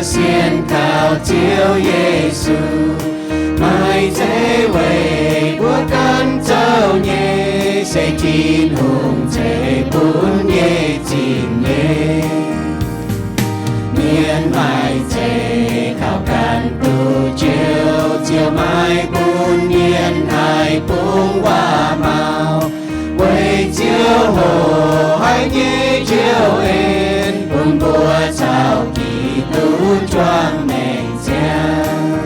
Sienx kaux Ziouv Yesu, maiv zeiz weic mbuo ganh zoux nyei, se Tin-Hungh ceix bun nyei zingh nyei. Mienh maiv zeiz kaux ganh duqv Ziouv, Ziouv maiv bun mienh haih bungx waac-maux. Weic Ziouv hoqc haic nyei Ziouv en bun mbuo caux Giduc juangc maengc ziangh.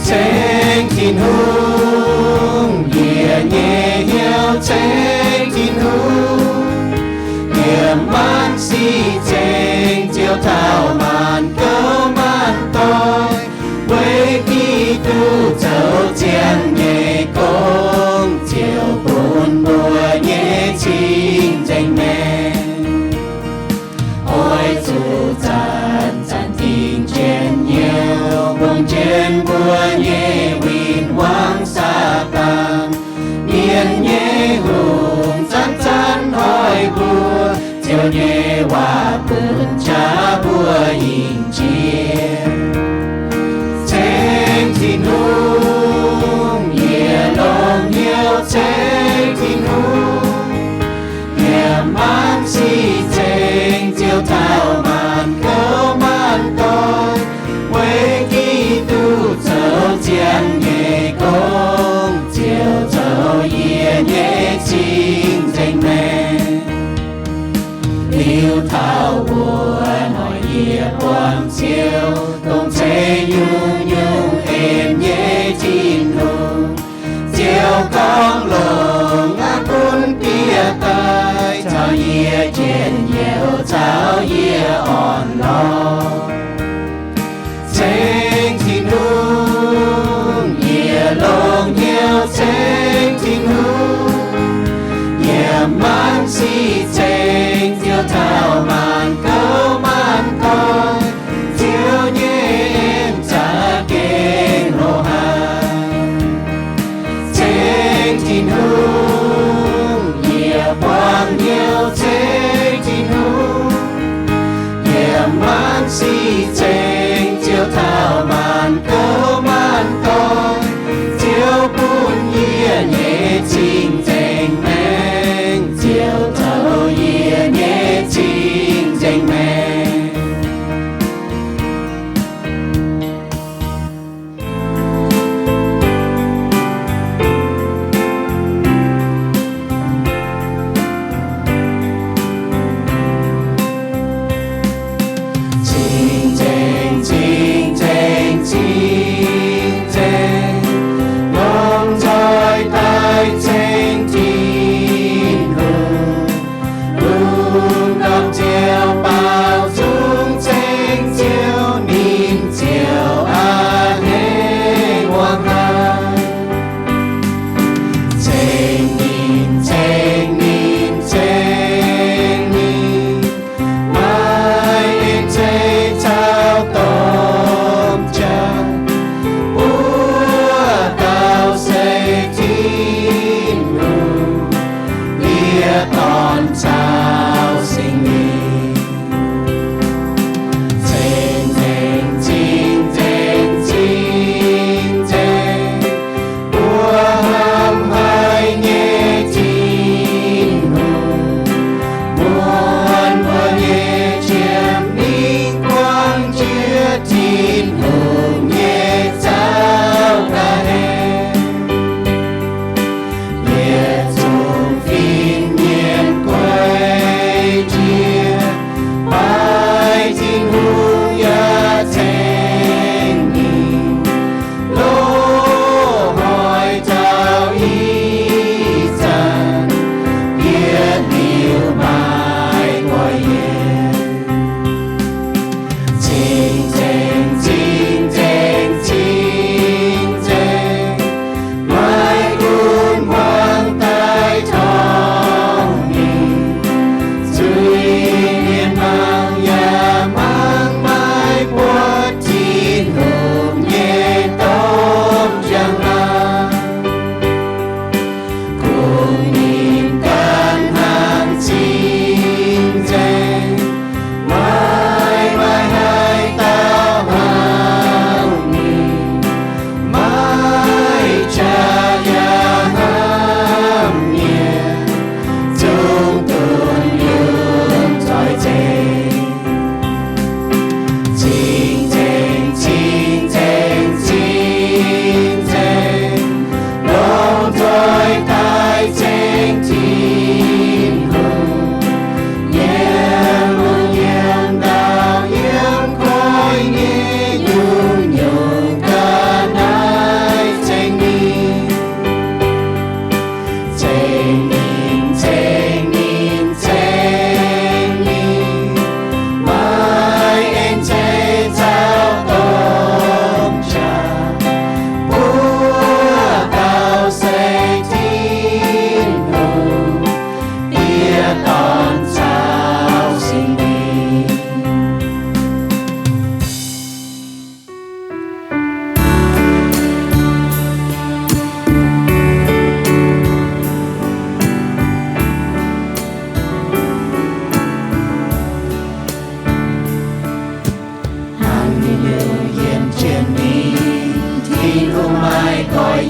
Ceng Tin-Hungh, yie nyei hnyouv ceng Tin-Hungh. Yiem maanc sic ceng Ziouv taux maanc gouv maanc doic. Weic Giduc zoux ziangh nyei gong, Ziouv bun mbuo nyei cing-nzengc maengc. Oix zuqc zanc-zanc dingc jienv Ziouv, bungx jienv mbuo nyei win-wangv Saadaan. Mienh nyei hungh zanc-zanc hoic mbuo, Ziouv nyei waac bun jaax mbuo hingh jiex. Ceng Tin-Hungh, yie longx hnyouv ceng Tin-Hungh. Yiem maanc sic ceng Ziouv taux maanc gouv maanc doic. Weic Giduc zoux ziangh nyei gong, Ziouv zoux yie nyei cing-nzengc maengc. Liuz taux wuov hnoi yie buangh Ziouv, dongh ceix nyungc-nyungc en nyei Tin-Hungh. Ziouv gorngv, Longc aqv, gunv bieqc daaih caux yie njien-youh, caux yie orn-lorqc. Ceng Tin-Hungh, yie longx hnyouv ceng Tin-Hungh. Yiem maanc sic ceng Ziouv taux maanc gouv maanc doic. Ziouv nyei en za'gengh hlo haic. Ceng Tin-Hungh, yie buangh hnyouv ceng Tin-Hungh. Yiem maanc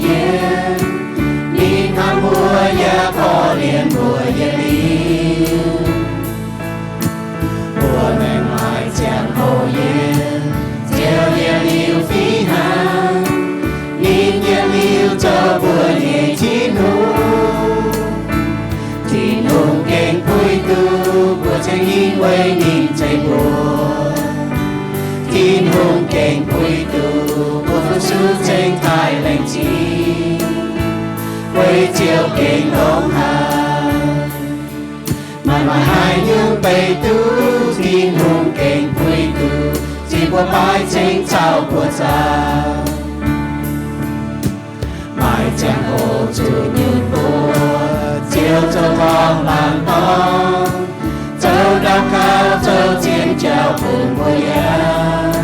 yie, ninh hnamv mbuo yaac korv-lienh mbuo yietc liuz. Mbuo maengc maaih ziangh hoc yiem, Ziouv yietc liuz fih hnangv. Ninh yietc liuz zoux mbuo nyei Tin-Hungh. Tin-Hungh gengh puix duqv mbuo ceng ninh weic ninh zeiv mbuo. Tin-Hungh gengh puix duqv mbuo fu-sux ceng taaih laengz zingh, weic Ziouv gengh longx haic. Maaih maaih haaix nyungc beiv duqv Tin-Hungh gengh puix duqv, zinh mbuo baaix ceng caux mbuo zaah. Maaih ziangh hoc zuqc nyunc mbuo, Ziouv zoux torngv laangz dorng, zoux daux gaux, zoux zien jauv bun mbuo yiem.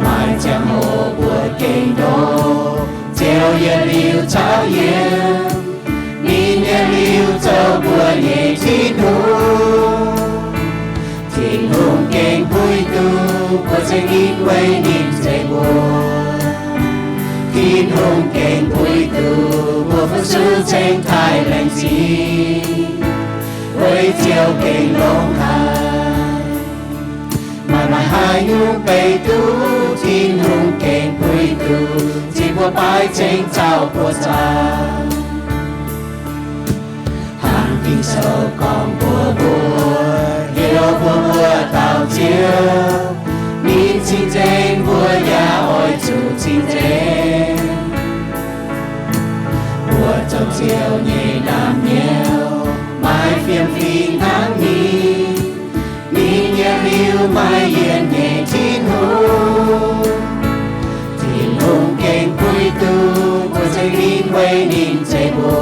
Maaih ziangh hoc mbuo gengh ndoqv, Ziouv yietc liuz caux yiem, ninh yietc liuz zoux mbuo nyei Tin-Hungh. Tin-Hungh gengh puix duqv mbuo ceng ninh weic ninh zeiv mbuo. Tin-Hungh gengh puix duqv mbuo fu-sux ceng taaih laengz zingh, weic Ziouv gengh longx haic. Maaih maaih haaix nyungc beiv duqv Tin-Hungh gengh puix duqv, zinh mbuo baaix ceng caux mbuo zaah. Hnangv Ging-Sou gorngv mbuox mbuo, heuc mbuo mbuox dauh Ziouv, ninh cing-nzengc, mbuo yaac oix zuqc cing-nzengc. Mbuo zoux Ziouv nyei naamh nyouz, maaih fiem-fingx hnangv ninh. Ninh yietc liuz maaih yienc nyei Tin-Hungh. Tin-Hungh gengh puix duqv mbuo ceng ninh weic ninh zeiv mbuo.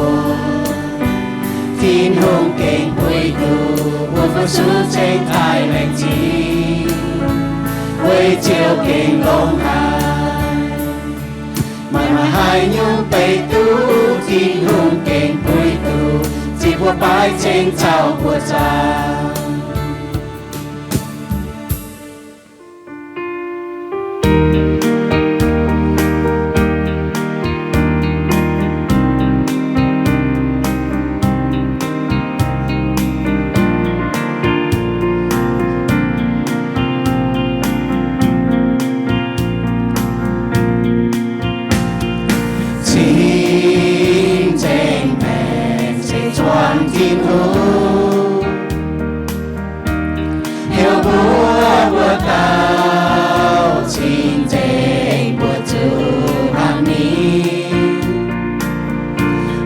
Tin-Hungh gengh puix duqv mbuo fu-sux ceng taaih laengz zingh, weic Ziouv gengh longx haic. Maaih maaih haaix nyungc beiv duqv Tin-Hungh gengh puix duqv, zinh mbuo baaix ceng caux mbuo zaah. Cing-nzengc maengc se zuangx Tin-Hungh, heuc mbuo mbuo dauh cing-nzengc mbuo zuqc hnangv ninh.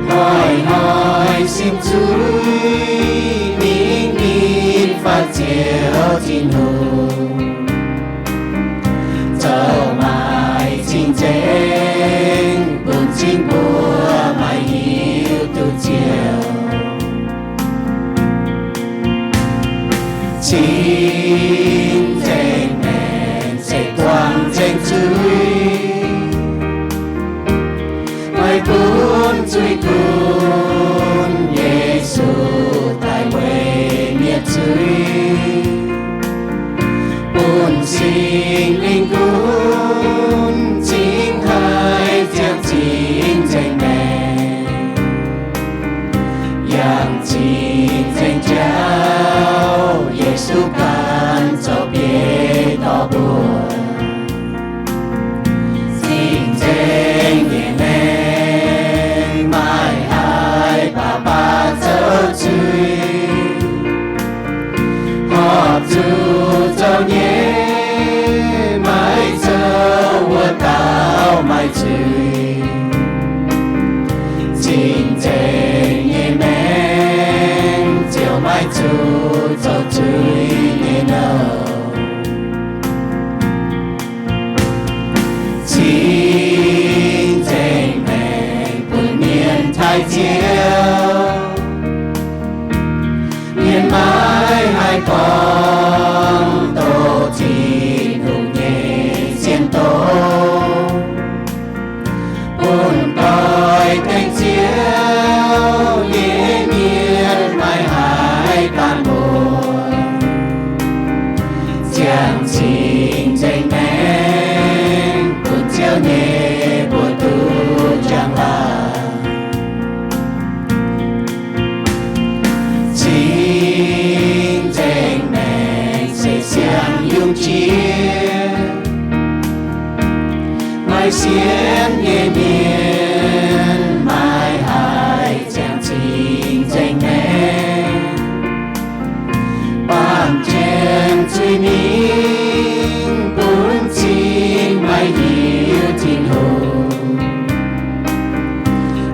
Hnoi-hnoi simv zuiz mingh ninh faaux Ziouv Tin-Hungh, zoux maaih cing-nzengc bun cing mbuo maaih hiuv duqv Ziouv. Cing-nzengc maengc se guangc nzengc zuiz, maaih gunv zuiz-gunv Yesu daaih weic mienh zuiz, bun Singx Lingh gunv cingx haih ziangh cing-nzengc maengc. Yangh cing-nzengc jauv Yesu ganh zoux bieiv dorh mbuo. Cing-nzengc nyei maengc maaih haaix baac baac zoux zuiz, horpc zuqc zoux nyei, maiv zoux wuov dauh maaih zuiz. Cing-nzengc nyei maengc ziouc maiv zuqc zoux zuiz nyei nouh. Cing-nzengc maengc bun mienh taaih Ziouv, mienh maiv haih gorngv doqc Tin-Hungh nyei zien doz, bun doix-dekc Ziouv nyei mienh maiv haih daanh mbuo, ziangh cing-nzengc maengc bun Ziouv nyei Yie, maaih sienx nyei mienh maiv haih ziangh cing-nzengc maengc, baamh gen zuiz-mingh bun cing maiv hiuv Tin-Hungh.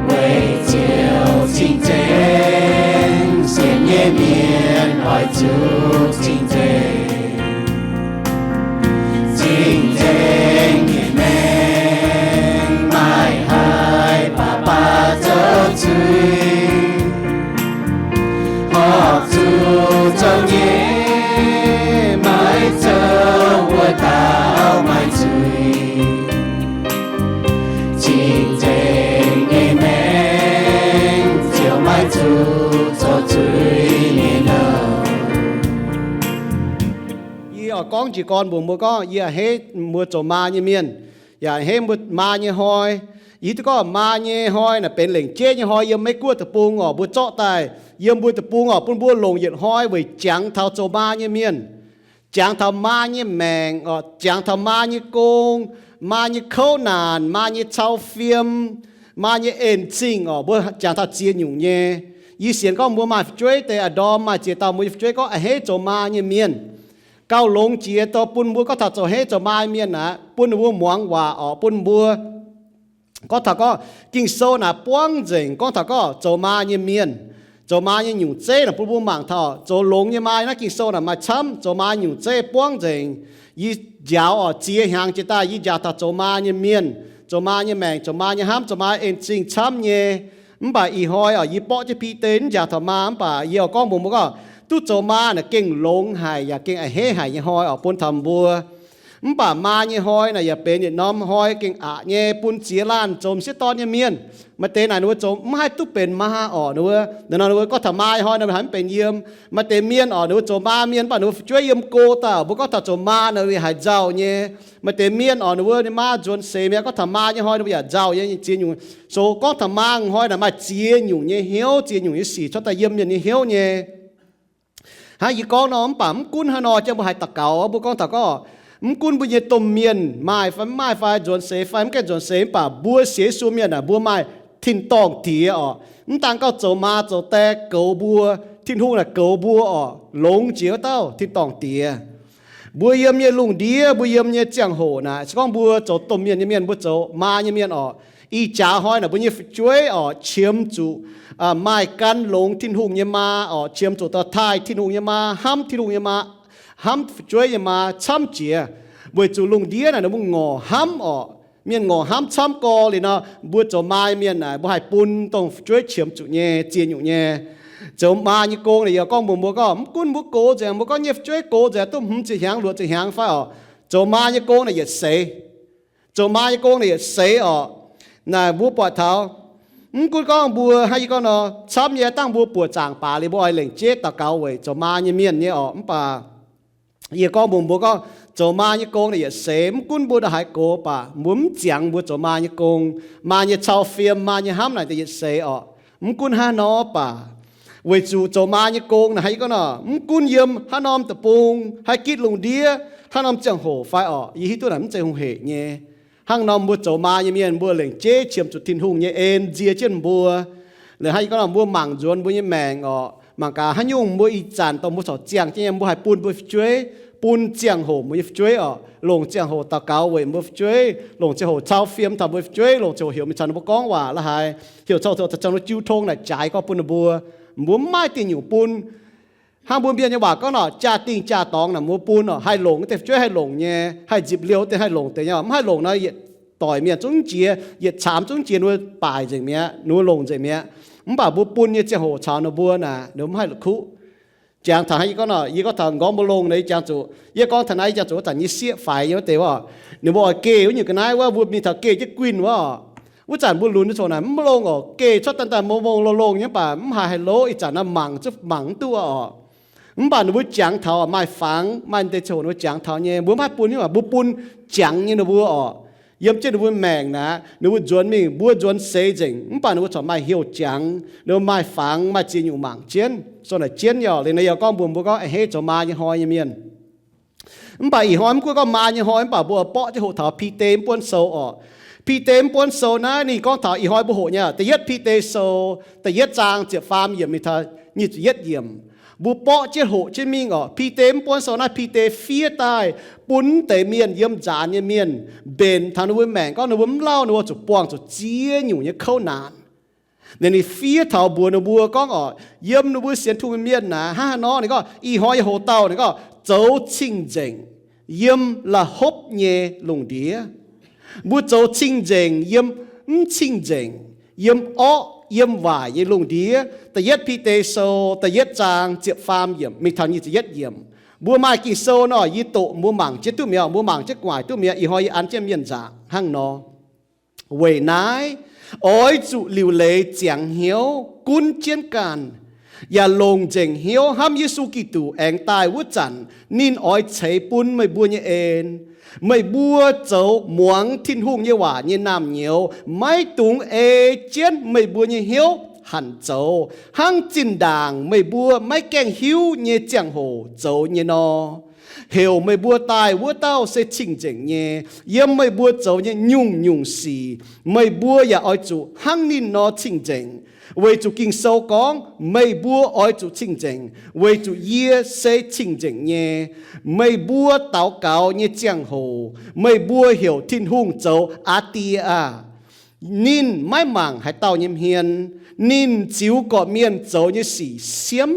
Weic ziouc cing-nzengc, sienx nyei mienh oix zuqc cing-nzengc. Cing-nzengc nyei maengc maiv haih baac baac zoux zuiz, horpc zuqc zoux nyei, maiv zoux wuov dauh maiv zuiz. Cing-nzengc nyei maengc ziouc maiv zuqc zoux zuiz nyei nouh. Yie oix gorngv jiez gorn mbuox mbuo gorngv yie a'hneiv mbuo zoux maa nyei mienh, yaac a'hneiv mbuo maa nyei hnoi. Yie hiuv duqv gorngv maa nyei hnoi naaic benx lengc jeiv nyei hnoi yiem Meiv Guoqv deic-bung oc. Mbuo zorqv daaih yiem mbuo deic-bung oc, bun mbuo longc yietc hnoi weic jangx taux zoux maa nyei mienh, jangx taux maa nyei maengc oc, jangx taux maa nyei gong, maa nyei kouv naanc, maa nyei cau fiem, maa nyei en-zingh oc. Mbuo jangx taux ziex nyungc nyei. Yie sienx gorngv mbuo maaih fu'jueiv deix a'ndorm maaih ziex dauh mbuo nyei fu'jueiv gorngv a'hneiv zoux maa nyei mienh. Gauh longx jiex dongh bun mbuo gorngv taux zoux a'hneiv zoux maa nyei mienh aqv, bun ninh mbuo muangx waac oc, bun mbuo gorngv taux gorngv Ging-Sou naaic buangv nzengc gorngv taux gorngv zoux maa nyei mienh, zoux maa nyei nyungc zeiv naaic bun mbuo mangc taux zoux longx nyei maa naaiv Ging-Sou naaic maaih camv. Zoux maa nyungc zeiv buangv nzengc. Yie njaaux oc, ziex hnyangx jiex daaih yie njaaux taux zoux maa nyei mienh, zoux maa nyei maengc, zoux maa nyei hnamv, zoux maa en-zingh camv nyei. Mv baac ih hnoi oc, yie borqv jienv Bide mv njaaux taux maa, mv baac yie oix gorngv mbuox mbuo gorngv duqv zoux maa naaic gengh longx haic yaac gengh a'hneiv haic nyei hnoi oc, bun taux mbuo. Mv baac maa nyei hnoi naaic yaac benx yietc norm hnoi gengh aqc nyei bun ziex laanh zoux m'sieqv dorn nyei mienh. Maaih deix naaic ninh mbuo zoux mv haih duqv benx maa oc. Ninh mbuo, ninh mbuo gorngv taux maa nyei hnoi ninh mbuo haiz mv benx yiem. Maaih deix mienh oc, ninh mbuo zoux maa mienh mv baac ninh mbuo fu'jueiv yiem go daaih, mbuo gorngv taux zoux maa naaic ninh haiz nzauh nyei. Maaih deix mienh oc, ninh mbuo nyei maa nzuonx seix mi'aqv, gorngv taux maa nyei hnoi ninh mbuo yaac nzauh nyei ziex nyungc. So gorngv taux maa hnoi naaic maaih ziex nyungc nyei hnyouv, ziex nyungc nyei sic cuotv daaih yiem mienh nyei hnyouv nyei. Hnangv yie gorngv nor, mv baac mv gunv haaix nor, jang mbuo haiz daux gaux, mbuo gorngv taux gorngv, mv gunv mbuo nyei domh mienh maaih fai mv maaih fai nzuonx seix fai mv gaengh nzuonx seix, mv baac mbuo sienx Yesu mienh aah, mbuo maaih tin-dorngh Diex oc. Mv daan gorngv zoux maa zoux die goux mbuo, Tin-Hungh naaic goux mbuo oc, longx jiex wuov dauh tin-dorngh Diex. Mbuo yiem nyei lungh ndiev, mbuo yiem nyei ziangh hoc naaic, se gorngv mbuo zoux domh mienh nyei mienh, mbuo zoux maa nyei mienh oc, ih jaax hnoi naaic mbuo nyei fu'jueiv oc, qiemx zuqc maaih gan longx Tin-Hungh nyei maa oc, qiemx zuqc dorh taaih Tin-Hungh nyei maa, hnamv Tin-Hungh nyei maa, hnamv fu'jueiv nyei maa camv jiex, weic zuqc lungh ndiev naaic ninh mbuo ngorc hnamv oc. Mienh ngorc hnamv camv gorx liuz nor, mbuo zoux maa nyei mienh naaic mbuo haih bun dongh fu'jueiv qiemx zuqc nyei ziex nyungc nyei. Zoux maa nyei gong naaic yie gorngv mbuox mbuo gorngv, mv gunv mbuo gox nzengc, mbuo gorngv nyei fu'jueiv gox nzengc, duqv hmz ziepc hnyangx, luoqc ziepc hnyangx fai oc, zoux maa nyei gong naaic yietc seix. Zoux maa nyei gong naaic yietc seix oc. Naaic mbuo buatc taux, mv gunv gorngv mbuo hnangv yie gorngv nor, camv nyei dangh mbuo buoqc zaangc baac liuz mbuo oix lengc jeiv daux gaux weic zoux maa nyei mienh nyei oc. Mv baac yie gorngv mbuox mbuo gorngv, zoux maa nyei gong naaic yietc seix, mv gunv mbuo ndongc haaix gox baac mbuo mv ziangx mbuo zoux maa nyei gong, maa nyei cau fiem, maa nyei hnamv naaic daaih yietc seix oc. Mv gunv hnangv nor baac, weic zuqc zoux maa nyei gong naaic hnangv yie gorngv nor, mv gunv yiem haaix norm deic-bung, haaix gitv lungh ndiev, haaix norm ziangh hoc fai oc, yie hiuv duqv naaic mv zeiz hungh hec nyei. Hnangv norm mbuo zoux maa nyei mienh, mbuo lengc jeiv qiemx zuqc Tin-Hungh nyei en nzie jienv mbuo. Liuz hnangv yie gorngv nor, mbuo mangc nzuonx mbuo nyei maengc oc, mangc gaax haaix nyungc mbuo ih zanc dongh mbuo corc ziangh jienv nyei, mbuo haih bun mbuo fu'jueiv, bun ziangh hoc mbuo nyei fu'jueiv oc, longc ziangh hoc daux gaux weic mbuo fu'jueiv, longc ziangh hoc cau fiem taux mbuo fu'jueiv, longc ziangh hoc heuc mingh caux ninh mbuo gorngv waac la'haaix, heuc cau caux ninh mbuo jiu tong naaic jaaix gorngv bun ninh mbuo. Mbuo mv maaih diuh nyungc bun. Hnangv mbuo mienh nyei waac gorngv nor, jaa-dingh jaa-dorngx naaic mbuo bun oc, haih longc wuov deix fu'jueiv haih longc nyei, haih nzipc liouh wuov deix haih longc deix nyei oc. Mv haih longc nor, yietc doic mienh zungv jiex, yietc caamx zungv jiex, ninh mbuo baaic nzengc mi'aqv, ninh mbuo longc nzengc mi'aqv. Mv baac mbuo bun nyei ziangh hoc caux ninh mbuo naaic, ninh mbuo mv haih la'kuqv. Jangx taux hnangv yie gorngv nor, yie gorngv taux m'nqorngv mbuo longh naaic, yie jangx zuqc, yie gorngv taux naaiv yie jangx zuqc wuov zanc nyei sieqv faix nyei wuov deix wuov, ninh mbuo oix geh wuov nyungc ga'naaiv wuov, mbuo mingh taux geh jienv guinh wuov oc. Wuov zanc mbuo lunx nyei coc naaic mv longh oc, geh cuotv daaih daaih mongh mongh longh longh nyei, mv baac mv haiz haaix lorqc. Ih zanc naaiv mangc zuqc mangc mv duqv oc. Mv baac ninh mbuo jangx taux maaih fangx, maaih deix ziangh hoc ninh mbuo jangx taux nyei, mbuo mv haih bun nyei, mv baac mbuo bun jangx nyei ninh mbuo oc. Yiem jienv ninh mbuo maengc naaic, ninh mbuo nzuonx mingh, mbuo nzuonx seix nzengc, mv baac ninh mbuo corc maaih heuc jangx, ninh mbuo maaih fangx, maaih ziex nyungc mangc jienv, sou naaic jienv nyei oc. Liuz naaiv yie gorngv mbuox mbuo gorngv, a'hneiv zoux maa nyei hnoi nyei mienh. Mv baac ih hnoi mv gunv gorngv maa nyei hnoi, mv baac mbuo borqv jienv hoqc taux Bide mv buonv sou orqc. Bide mv buonv sou naaiv ninh gorngv taux ih hnoi mbuo hoqc nyei da'yietv Bide sou da'yietv zaang ziepc faam yiemc mingh taux nyic ziepc yietv yiemc. Mbuo borqv jienv hoqc jienv mingh orqc. Bide mv buonv sou naaiv Bide fiev daaih bun deix mienh yiem nzaanx nyei mienh mbenc taux ninh mbuo maengc gorngv ninh mbuo mv lauh ninh mbuo zuqc buangh zuqc ziex nyungc nyei kouv naanc. Ninh fiev taux mbuox ninh mbuo gorngv orqc, yiem ninh mbuo sienx Tin-Hungh mienh naaic hnangv haaix nor, ninh gorngv ih hnoi yie hoc dauh ninh gorngv zoux cing-nzengc yiem la'hopv nyei lungh ndiev. Mbuo zoux cing-nzengc yiem mv cing-nzengc, yiem orqv yiem waaic nyei lungh ndiev. Da'yietv Bide sou da'yietv zaang ziepc faam yiemc mingh taux nyic ziepc yietv yiemc. Mbuo maaih Ging-Sou nor, yie doqc mbuo mangc jienv duqv mi'aqv, mbuo mangc jienv gu'nguaaic duqv mi'aqv. Ih hnoi yie an jienv mienh nzaangc hnangv nor. Weic naaiv, oix zuqc liuc leiz ziangx hnyouv, gunv jienv ganh, yaac longc nzengc hnyouv hnamv Yesu Giduc aengx daaih wuov zanc ninh oix ceix bun meih mbuo nyei en. Meih mbuo zoux muangx Tin-Hungh nyei waac nyei naamh nyouz maiv dungx ei jienv meih mbuo nyei hnyouv hanc zoux hnangv zinh ndaangc meih mbuo maiv gaengh hiuv nyei ziangh hoc zoux nyei nor. Heuc meih mbuo daaih wuov dauh se cing-nzengc nyei. Yiem meih mbuo zoux nyei nyungc-nyungc sic meih mbuo yaac oix zuqc hnangv ninh nor cing-nzengc. Weic zuqc Ging-Sou gorngv, meih mbuo oix zuqc cing-nzengc, weic zuqc yie se cing-nzengc nyei. Meih mbuo daux gaux nyei ziangh hoc meih mbuo heuc Tin-Hungh zoux Aa Die aah! Ninh maiv mangc haaix dauh nyei hmien. Ninh ziux gorqv-mienh zoux nyei sic siemv.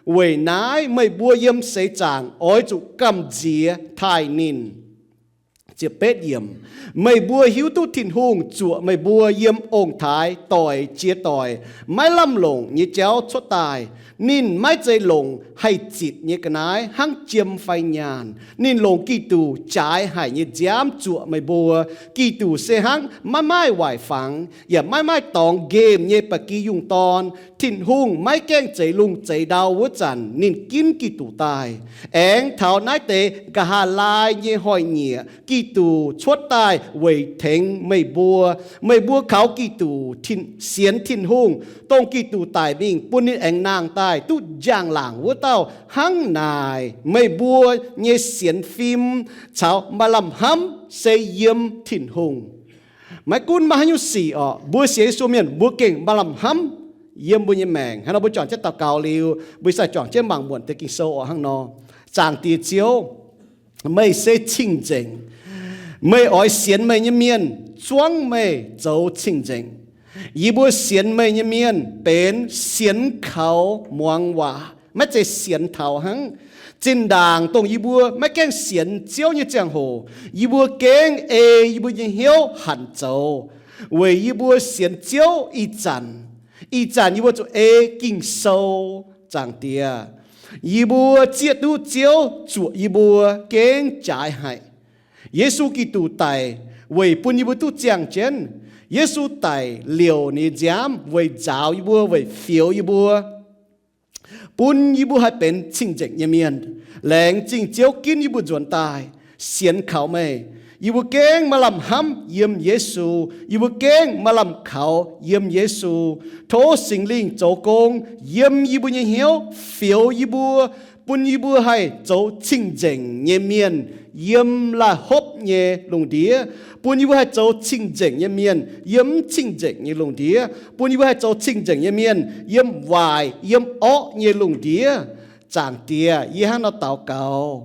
Weic naaiv meih mbuo yiem seix zaangc oix zuqc gamh nziex taaih ninh. Meih mbuo hiuv duqv Tin-Hungh zuoqc meih mbuo yiem ong-taaix doic jiex doic maiv lamh longc nyei jauv cuotv daaih. Ninh maiv zeiz longc haih zitc nyei ga'naaiv hnangv jiem fai nyaanh. Ninh longc Giduc jaaix haic nyei nziaamv zuoqc meih mbuo. Giduc se hnangv maiv maaih waaic fangx yaac maiv maaih dorngx nqemh nyei ba'gi yungh dorn. Tin-Hungh maiv gaengh zeix lungh zeix ndau wuov zanc ninh ginv Giduc daaih. Aengx taux naaiv deix nqa'haav laai nyei hnoi-nyieqc Giduc cuotv daaih weic tengx meih mbuo. Meih mbuo kaux Giduc sienx Tin-Hungh, dongh Giduc daic mingh bun ninh aengx nangh daaih duqv njang-laangc wuov dauh hnangv naaic. Meih mbuo nyei sienx fim caux maaih lamh hnamv se yiem Tin-Hungh. Maiv gunv maaih haaix nyungc sic orqc, mbuo sienx Yesu mienh mbuo gengh maaih lamh hnamv yiem mbuo nyei maengc. Hnangv nor mbuo juangc jienv daux gaux liuz, mbuo sai juangc jienv mangc muonc deix Ging-Sou orqc hnangv nor. Zaangc Diex Ziouv, meih se cing-nzengc. Meih oix sienx meih nyei mienh zuangv meih zoux cing-nzengc. Yie mbuo sienx meih nyei mienh benx sienx kaux muangx waac, maiv zeiz sienx taux hnangv. Zinh ndaangc dongh yie mbuo maiv gaengh sienx Ziouv nyei ziangh hoc, yie mbuo gengh ei yie mbuo nyei hnyouv hanc zoux, weic yie mbuo sienx Ziouv ih zanc, ih zanc yie mbuo zuqc ei Ging-Sou. Zaangc Diex, yie mbuo zieqv duqv Ziouv zuoqc yie mbuo gengh jaaix haic. Yesu Giduc daic weic bun yie mbuo duqv ziangh jienv. Yesu daic liouc ninh nziaamv weic nzaaux yie mbuo, weic fioux yie mbuo, bun yie mbuo haih benx cing-nzengc nyei mienh. Laengz zingh Ziouv ginv yie mbuo nzuonx daaih sienx kaux meih. Yie mbuo gengh maaih lamh hnamv yiem Yesu. Yie mbuo gengh maaih lamh kaux yiem Yesu. Tov Singx Lingh zoux gong yiem yie mbuo nyei hnyouv, fioux yie mbuo, bun yie mbuo haih zoux cing-nzengc nyei mienh yiem la'hopv nyei lungh ndiev, bun yie mbuo haih zoux cing-nzengc nyei mienh yiem mv cing-nzengc nyei lungh ndiev, bun yie mbuo haih zoux cing-nzengc nyei mienh yiem waaic yiem orqv nyei lungh ndiev. Zaangc Diex, yie hnangv nor daux gaux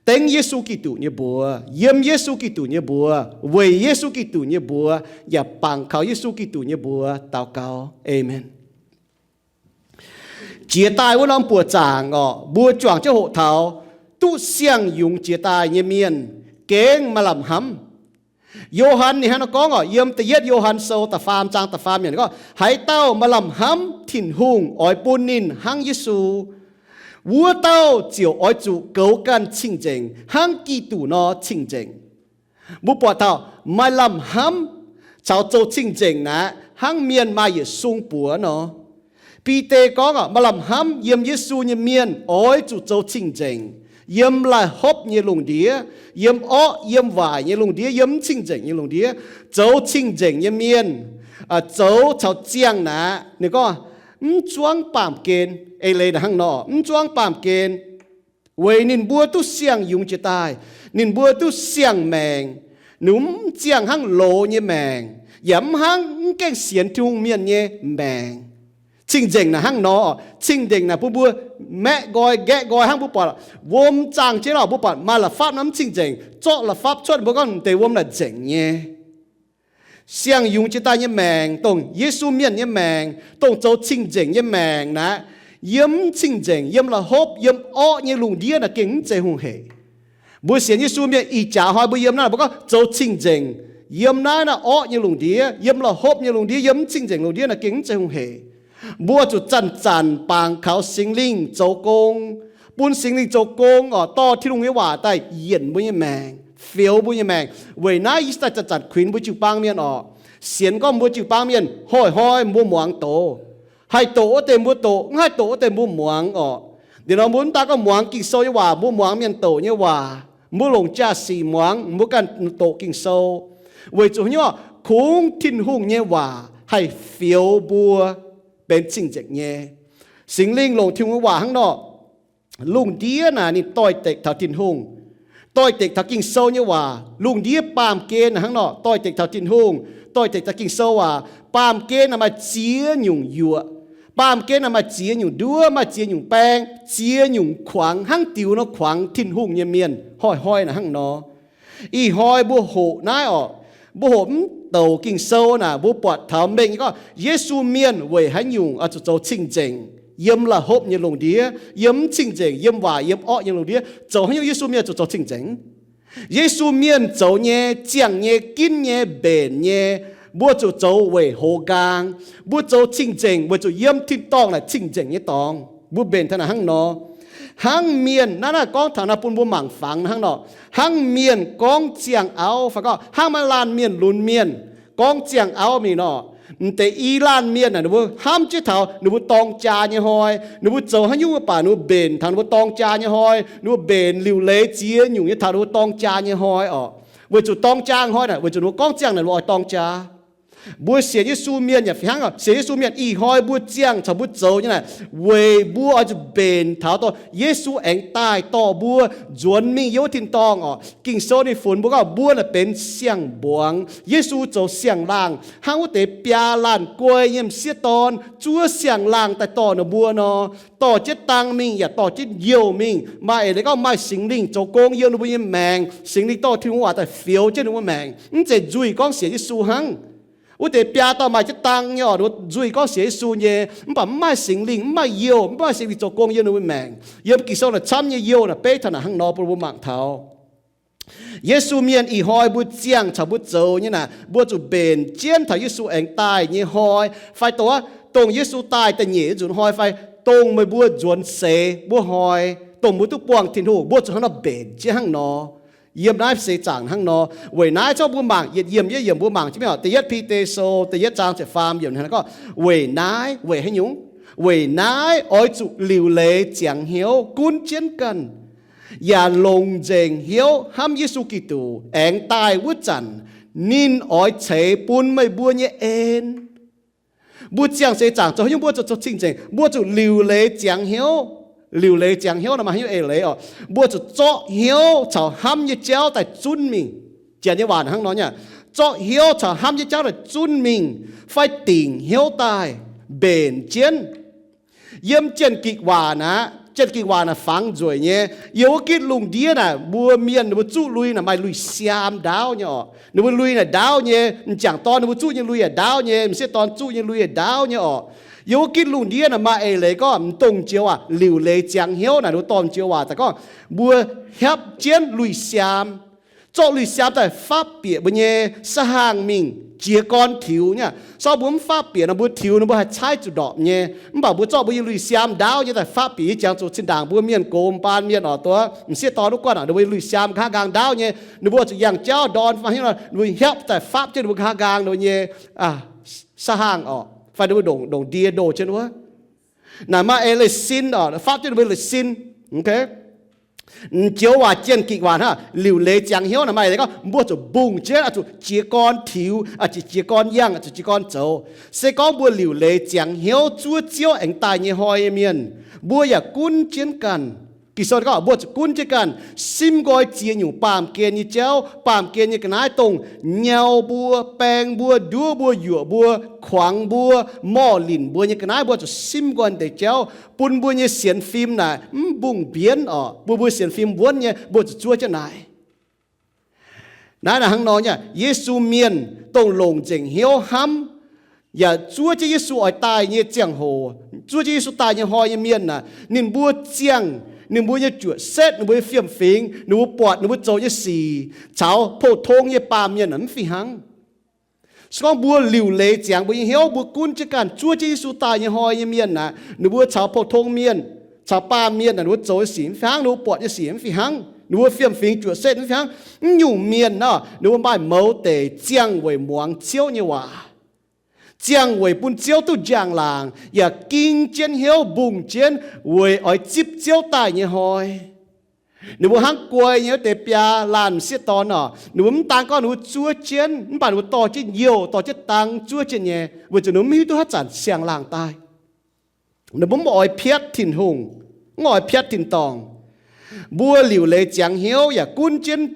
dengv Yesu Giduc nyei mbuox, yiem Yesu Giduc nyei mbuox, weic Yesu Giduc nyei mbuox, yaac bangc kaux Yesu Giduc nyei mbuox daux gaux. Aamen. Jiex daaih wuov norm buoqc zaangc orqc, mbuo juangc jienv hoqc taux duqv siang-yungz jiex daaih nyei mienh gengh maaih lamh hnamv. Yo^han ninh hnangv nor gorngv orqc, yiem da'yietv Yo^han Sou da'faam zaang da'faam yiemc gorngv, haaix dauh maaih lamh hnamv Tin-Hungh oix bun ninh hnangv Yesu, wuov dauh ziouc oix zuqc goux ganh cing-nzengc hnangv Giduc nor cing-nzengc. Mbuo buatc taux maaih lamh hnamv caux zoux cing-nzengc naaic hnangv mienh maaih yietc sung buoz nor. Bide gorngv orqc, maaih lamh hnamv yiem Yesu nyei mienh oix zuqc zoux cing-nzengc yiem la'hopv nyei lungh ndiev, yiem orqv yiem waaic nyei lungh ndiev, yiem mv cing-nzengc nyei lungh ndiev. Zoux cing-nzengc nyei mienh zoux caux ziangh naaic, ninh gorngv, mv zuangv baamh gen. Eix leiz hnangv nor, mv zuangv baamh gen. weic ninh mbuo duqv siang-yungz jiex daaih. Ninh mbuo duqv siang-maengc. Ninh mv ziangh hnangv loz nyei maengc, yaac mv hnangv mv gaengh sienx Tin-Hungh mienh nyei maengc. Cing-nzengc naaic hnangv nor. Cing-nzengc naaic bun mbuo maeqv nqoi nqaeqv nqoi hnangv mbuo buatc wuom zaangh jienv lorqc, mbuo buatc maaih la'fapv nor mv cing-nzengc, zorqv la'fapv cuotv mbuo gorngv deix wuom naaic nzengc nyei. Siang-yungz jiex daaih nyei maengc, dongh Yesu mienh nyei maengc, dongh zoux cing-nzengc nyei maengc naaic, yiem mv cing-nzengc, yiem la'hopv, yiem orqv nyei lungh ndiev naaic gengh mv zeiz hungh heic. Mbuo sienx Yesu mienh ih jaax hnoi mbuo yiem naaiv, mbuo gorngv zoux cing-nzengc, yiem naaiv naaiv orqv nyei lungh ndiev, yiem la'hopv nyei lungh ndiev, yiem mv cing-nzengc lungh ndiev naaic gengh mv zeiz hungh heic. Mbuo zuqc zanc-zanc bangc kaux Singx Lingh zoux gong, bun Singx Lingh zoux gong oc, dorh Tin-Hungh nyei waac daaih yienc mbuo nyei maengc, fioux mbuo nyei maengc. Weic naaiv yie daaih zanc-zanc kuinx mbuo jiu-baang mienh oc. Sienx gorngv mbuo jiu-baang mienh hnoi-hnoi mbuo muangx doz. Haih doqc wuov deix mbuo doqc, mv haih doqc wuov deix mbuo muangx oc. Liuz nor mbuo mv daan gorngv muangx Ging-Sou nyei waac, mbuo muangx mienh doqc nyei waac, mbuo longc jaa-sic muangx, mbuo ganh doqc Ging-Sou. Weic zuqc haaix nyungc? Kungx Tin-Hungh nyei waac haih fioux mbuo benx cing-nzengc nyei. Singx Lingh longc Tin-Hungh nyei waac hnangv nor, lungh ndiev naaic ninh doix-dekc taux Tin-Hungh, doix-dekc taux Ging-Sou nyei waac. Lungh ndiev baamh gen naaic hnangv nor doix-dekc taux Tin-Hungh, doix-dekc taux Ging-Sou waac. Baamh gen naaic maaih ziex nyungc yuoqc. Baamh gen naaic maaih ziex nyungc nduov, maaih ziex nyungc baeng, ziex nyungc kuangx hnangv diux nor kuangx Tin-Hungh nyei mienh hnoi-hnoi naaic hnangv nor. Ih hnoi mbuo hoqc naaiv oc, mbuo hoqc mv douc Ging-Sou naaic, mbuo buatc taux mengh nyei gorngv Yesu mienh weic haaix nyungc oix zuqc zoux cing-nzengc yiem la'hopv nyei lungh ndiev, yiem mv cing-nzengc, yiem waaic, yiem orqv nyei lungh ndiev. Zoux haaix nyungc Yesu mienh zuqc zoux cing-nzengc? Yesu mienh zoux nyei, ziangh nyei, ginv nyei, mbenc nyei, mbuo zuqc zoux weic hoz nqaang. Mbuo zoux cing-nzengc weic zuqc yiem tin-dorngh naaic cing-nzengc nyei dorngx. Mbuo mbenc taux naaic hnangv nor. Hnangv mienh, naaiv naaiv gorngv taux naaiv bun mbuo mangc fangx hnangv nor. Hnangv mienh gorngv ziangh auv fai gorngv hnangv maaih laanh mienh lunx mienh gorngv ziangh auv mingh nor, m'deix i laanh mienh naaic ninh mbuo hnamv jienv taux ninh mbuo dorng jaa nyei hnoi, ninh mbuo zoux haaix nyungc mv baac ninh mbuo mbenc taux ninh mbuo dorng jaa nyei hnoi, ninh mbuo mbenc liuc leiz ziex nyungc nyei taux ninh mbuo dorng jaa nyei hnoi oc. Weic zuqc dorng jaa hnoi naaic, weic zuqc ninh mbuo gorngv ziangh naaic ninh mbuo oix dorng jaa. Mbuo sienx Yesu mienh yaac fih hnangv oc. Sienx Yesu mienh ih hnoi mbuo ziangh caux mbuo zoux nyei naaic, weic mbuo oix zuqc mbenc taux dorh Yesu aengx daaih dorh mbuo nzuonx mingh yiem wuov tin-dorngh oc. Ging-Sou ninh funx mbuo gorngv mbuo naaic benx siang-mbuangz, Yesu zoux siang-laangh, hnangv wuov deix biaa laanh guei nyei m'sieqv dorn zuov siang-laangh daaih dorh ninh mbuo nor, dorh jienv dang mingh yaac dorh jienv youh mingh. Maaih eix leiz gorngv maaih Singx Lingh zoux gong yiem ninh mbuo nyei maengc. Singx Lingh dorh Tin-Hungh waac daaih fioux jienv ninh mbuo maengc. Mv zeiz nzuih gorngv sienx Yesu hnangv. Wuov deix biaa dauh maaih jienv dang nyei oc, ninh mbuo nzuih gorngv sienx Yesu nyei, mv baac mv maaih Singx Lingh, mv maaih youh, mv maaih Singx Lingh zoux gong yiem ninh mbuo maengc. Yiem Ging-Sou naaic camv nyei youh naaic beiv taux naaic hnangv nor bun mbuo mangc taux. Yesu mienh ih hnoi mbuo ziangh caux mbuo zoux nyei naaic, mbuo zuqc mbenc jienv taux Yesu aengx daaih nyei hnoi, fai dongh, dongh Yesu daaih da'nyeic nzunc hnoi, fai dongh meih mbuo nzuonx seix wuov hnoi, dongh mbuo duqv buangh Tin-Hungh, mbuo zuqc hnangv nor mbenc jienv hnangv nor. Yiem naaiv seix zaangc hnangv nor. Weic naaiv zorqv mbuo mangc yietc yiemc yietc yiemc mbuo mangc jienv mingh oc. Da'yietv Bide Sou da'yietv zaang ziepc faam yiemc hnangv gorngv, weic naaiv, weic haaix nyungc? Weic naaiv oix zuqc liuc leiz ziangx hnyouv gunv jienv ganh, yaac longc nzengc hnyouv hnamv Yesu Giduc aengx daaih wuov zanc, ninh oix ceix bun meih mbuo nyei en. Mbuo ziangh seix zaangc zoux haaix nyungc mbuo zuqc zoux cing-nzengc? Mbuo zuqc liuc leiz ziangx hnyouv. Liuc leiz ziangx hnyouv naaic maaih haaix nyungc eix leiz oc? Mbuo zuqc zorqv hnyouv caux hnamv nyei jauv daaih zunv mingh. Janx nyei waac hnangv nor nyei, zorqv hnyouv caux hnamv nyei jauv daaih zunv mingh, fai dingc hnyouv daaih mbenc jienv. Yiem Janx-Gikc waac naaic, Janx-Gikc waac naaic fangx nzueic nyei. Yiem wuov gitv lungh ndiev naaic, mbuo mienh ninh mbuo zuqv lui naaic maaih lui-siaam ndaauv nyei oc. Ninh mbuo lui naaic ndaauv nyei. M'jangc dorn ninh mbuo zuqv nyei lui yaac ndaauv nyei. M'sieqv dorn zuqv nyei lui yaac ndaauv nyei oc. Yiem wuov gitv lungh ndiev naaic maaih eix leiz gorngv m'dongh joux waac liuc leiz ziangx hnyouv naaic, ninh mbuo dorh m'joux waac daaih gorngv mbuo hiapv jienv lui-siaam, zorqv lui-siaam daaih fapv bieqc mbuo nyei sa'hangh mingh jiez gorn tiux nyei. Sortv mbuo mv fapv bieqc nor, mbuo tiux nor mbuo haih caaiv zuqc ndorpc nyei. Mv baac mbuo zorqv mbuo nyei lui-siaam ndaauv nyei daaih fapv bieqc nyei, jangx zuqc zinh ndaangc mbuo mienh gox baan mienh oc, dongh m'sieqv dorn wuov guanh oc, ninh mbuo nyei lui-siaam nqa'haav nqaang ndaauv nyei. Ninh mbuo zuqc yangh jauv ndorn fai haaix nor, ninh mbuo hiapv daaih fapv jienv ninh mbuo nqa'haav nqaang ninh mbuo nyei sa'hangh oc, fai ninh mbuo ndongc, ndongc ndie ndoh jienv wuov. Naaic maaih eix leiz sin oc, fapv jienv ninh mbuo leiz sin. M'joux waac Janx-Gikc waac hnangv, liuc leiz ziangx hnyouv naaic maaih eix leiz gorngv mbuo zuqc mbungh jienv, oix zuqc jiez gorn tiux, oix zuqc jiez gorn yangh, oix zuqc jiez gorn zoux. Se gorngv mbuo liuc leiz ziangx hnyouv zuov Ziouv aengx daaih nyei hnoi nyei mienh, mbuo yaac gunv jienv ganh. Ging-Sou gorngv mbuo zuqc gunv jienv ganh, simv nqoi ziex nyungc baamh gen nyei jauv, baamh gen nyei ga'naaiv, dongh nyau mbuo, baeng mbuo, nduov mbuo, yuoqc mbuo, kuangx mbuo, morh linc mbuo nyei ga'naaiv, mbuo zuqc simv nqoi deix jauv, bun mbuo nyei sienx fim naaic mv mbungh mbienv oc, bun mbuo sienx fim wuonv nyei, mbuo zuqc zuov jienv naaic. Naaiv naaic hnangv nor nyei, Yesu mienh dongh longc nzengc hnyouv hnamv yaac zuov jienv Yesu oix daaih nyei ziangh hoc, zuov jienv Yesu daaih nyei hnoi nyei mienh aah, ninh mbuo ziangh, ninh mbuo nyei juoqc setv, ninh mbuo nyei fiem-fingx, ninh mbuo buatc ninh mbuo zoux nyei sic caux pou-tong nyei baamh mienh mv fih hnangv. Se gorngv mbuo liuc leiz ziangx mbuo nyei hnyouv, mbuo gunv jienv ganh zuov jienv Yesu daaih nyei hnoi nyei mienh aah, ninh mbuo caux pou-tong mienh, caux baamh mienh aah, ninh mbuo zoux nyei sic mv fih hnangv, ninh mbuo buatc nyei sic mv fih hnangv, ninh mbuo fiem-fingx juoqc setv mv fih hnangv. Mv nyungc mienh aah, ninh mbuo maaih mouz deic ziangh weic muangx Ziouv nyei waac, ziangh weic bun Ziouv duqv njang-laangc, yaac ging jienv hnyouv mbungh jienv weic oix zipv Ziouv daaih nyei hnoi. Ninh mbuo hnangv guai nyei wuov deix biaa laanh m'sieqv dorn oc, ninh mbuo mv daan gorngv ninh mbuo zuov jienv, mv baac ninh mbuo dorh jienv youh, dorh jienv dang zuov jienv nyei, weic zuqc ninh mbuo mv hiuv duqv haaix zanc siang-laangh daaih. Ninh mbuo mv oix piatv Tin-Hungh, mv oix piatv tin-dorngh. Mbuo liuc leiz ziangx hnyouv yaac gunv jienv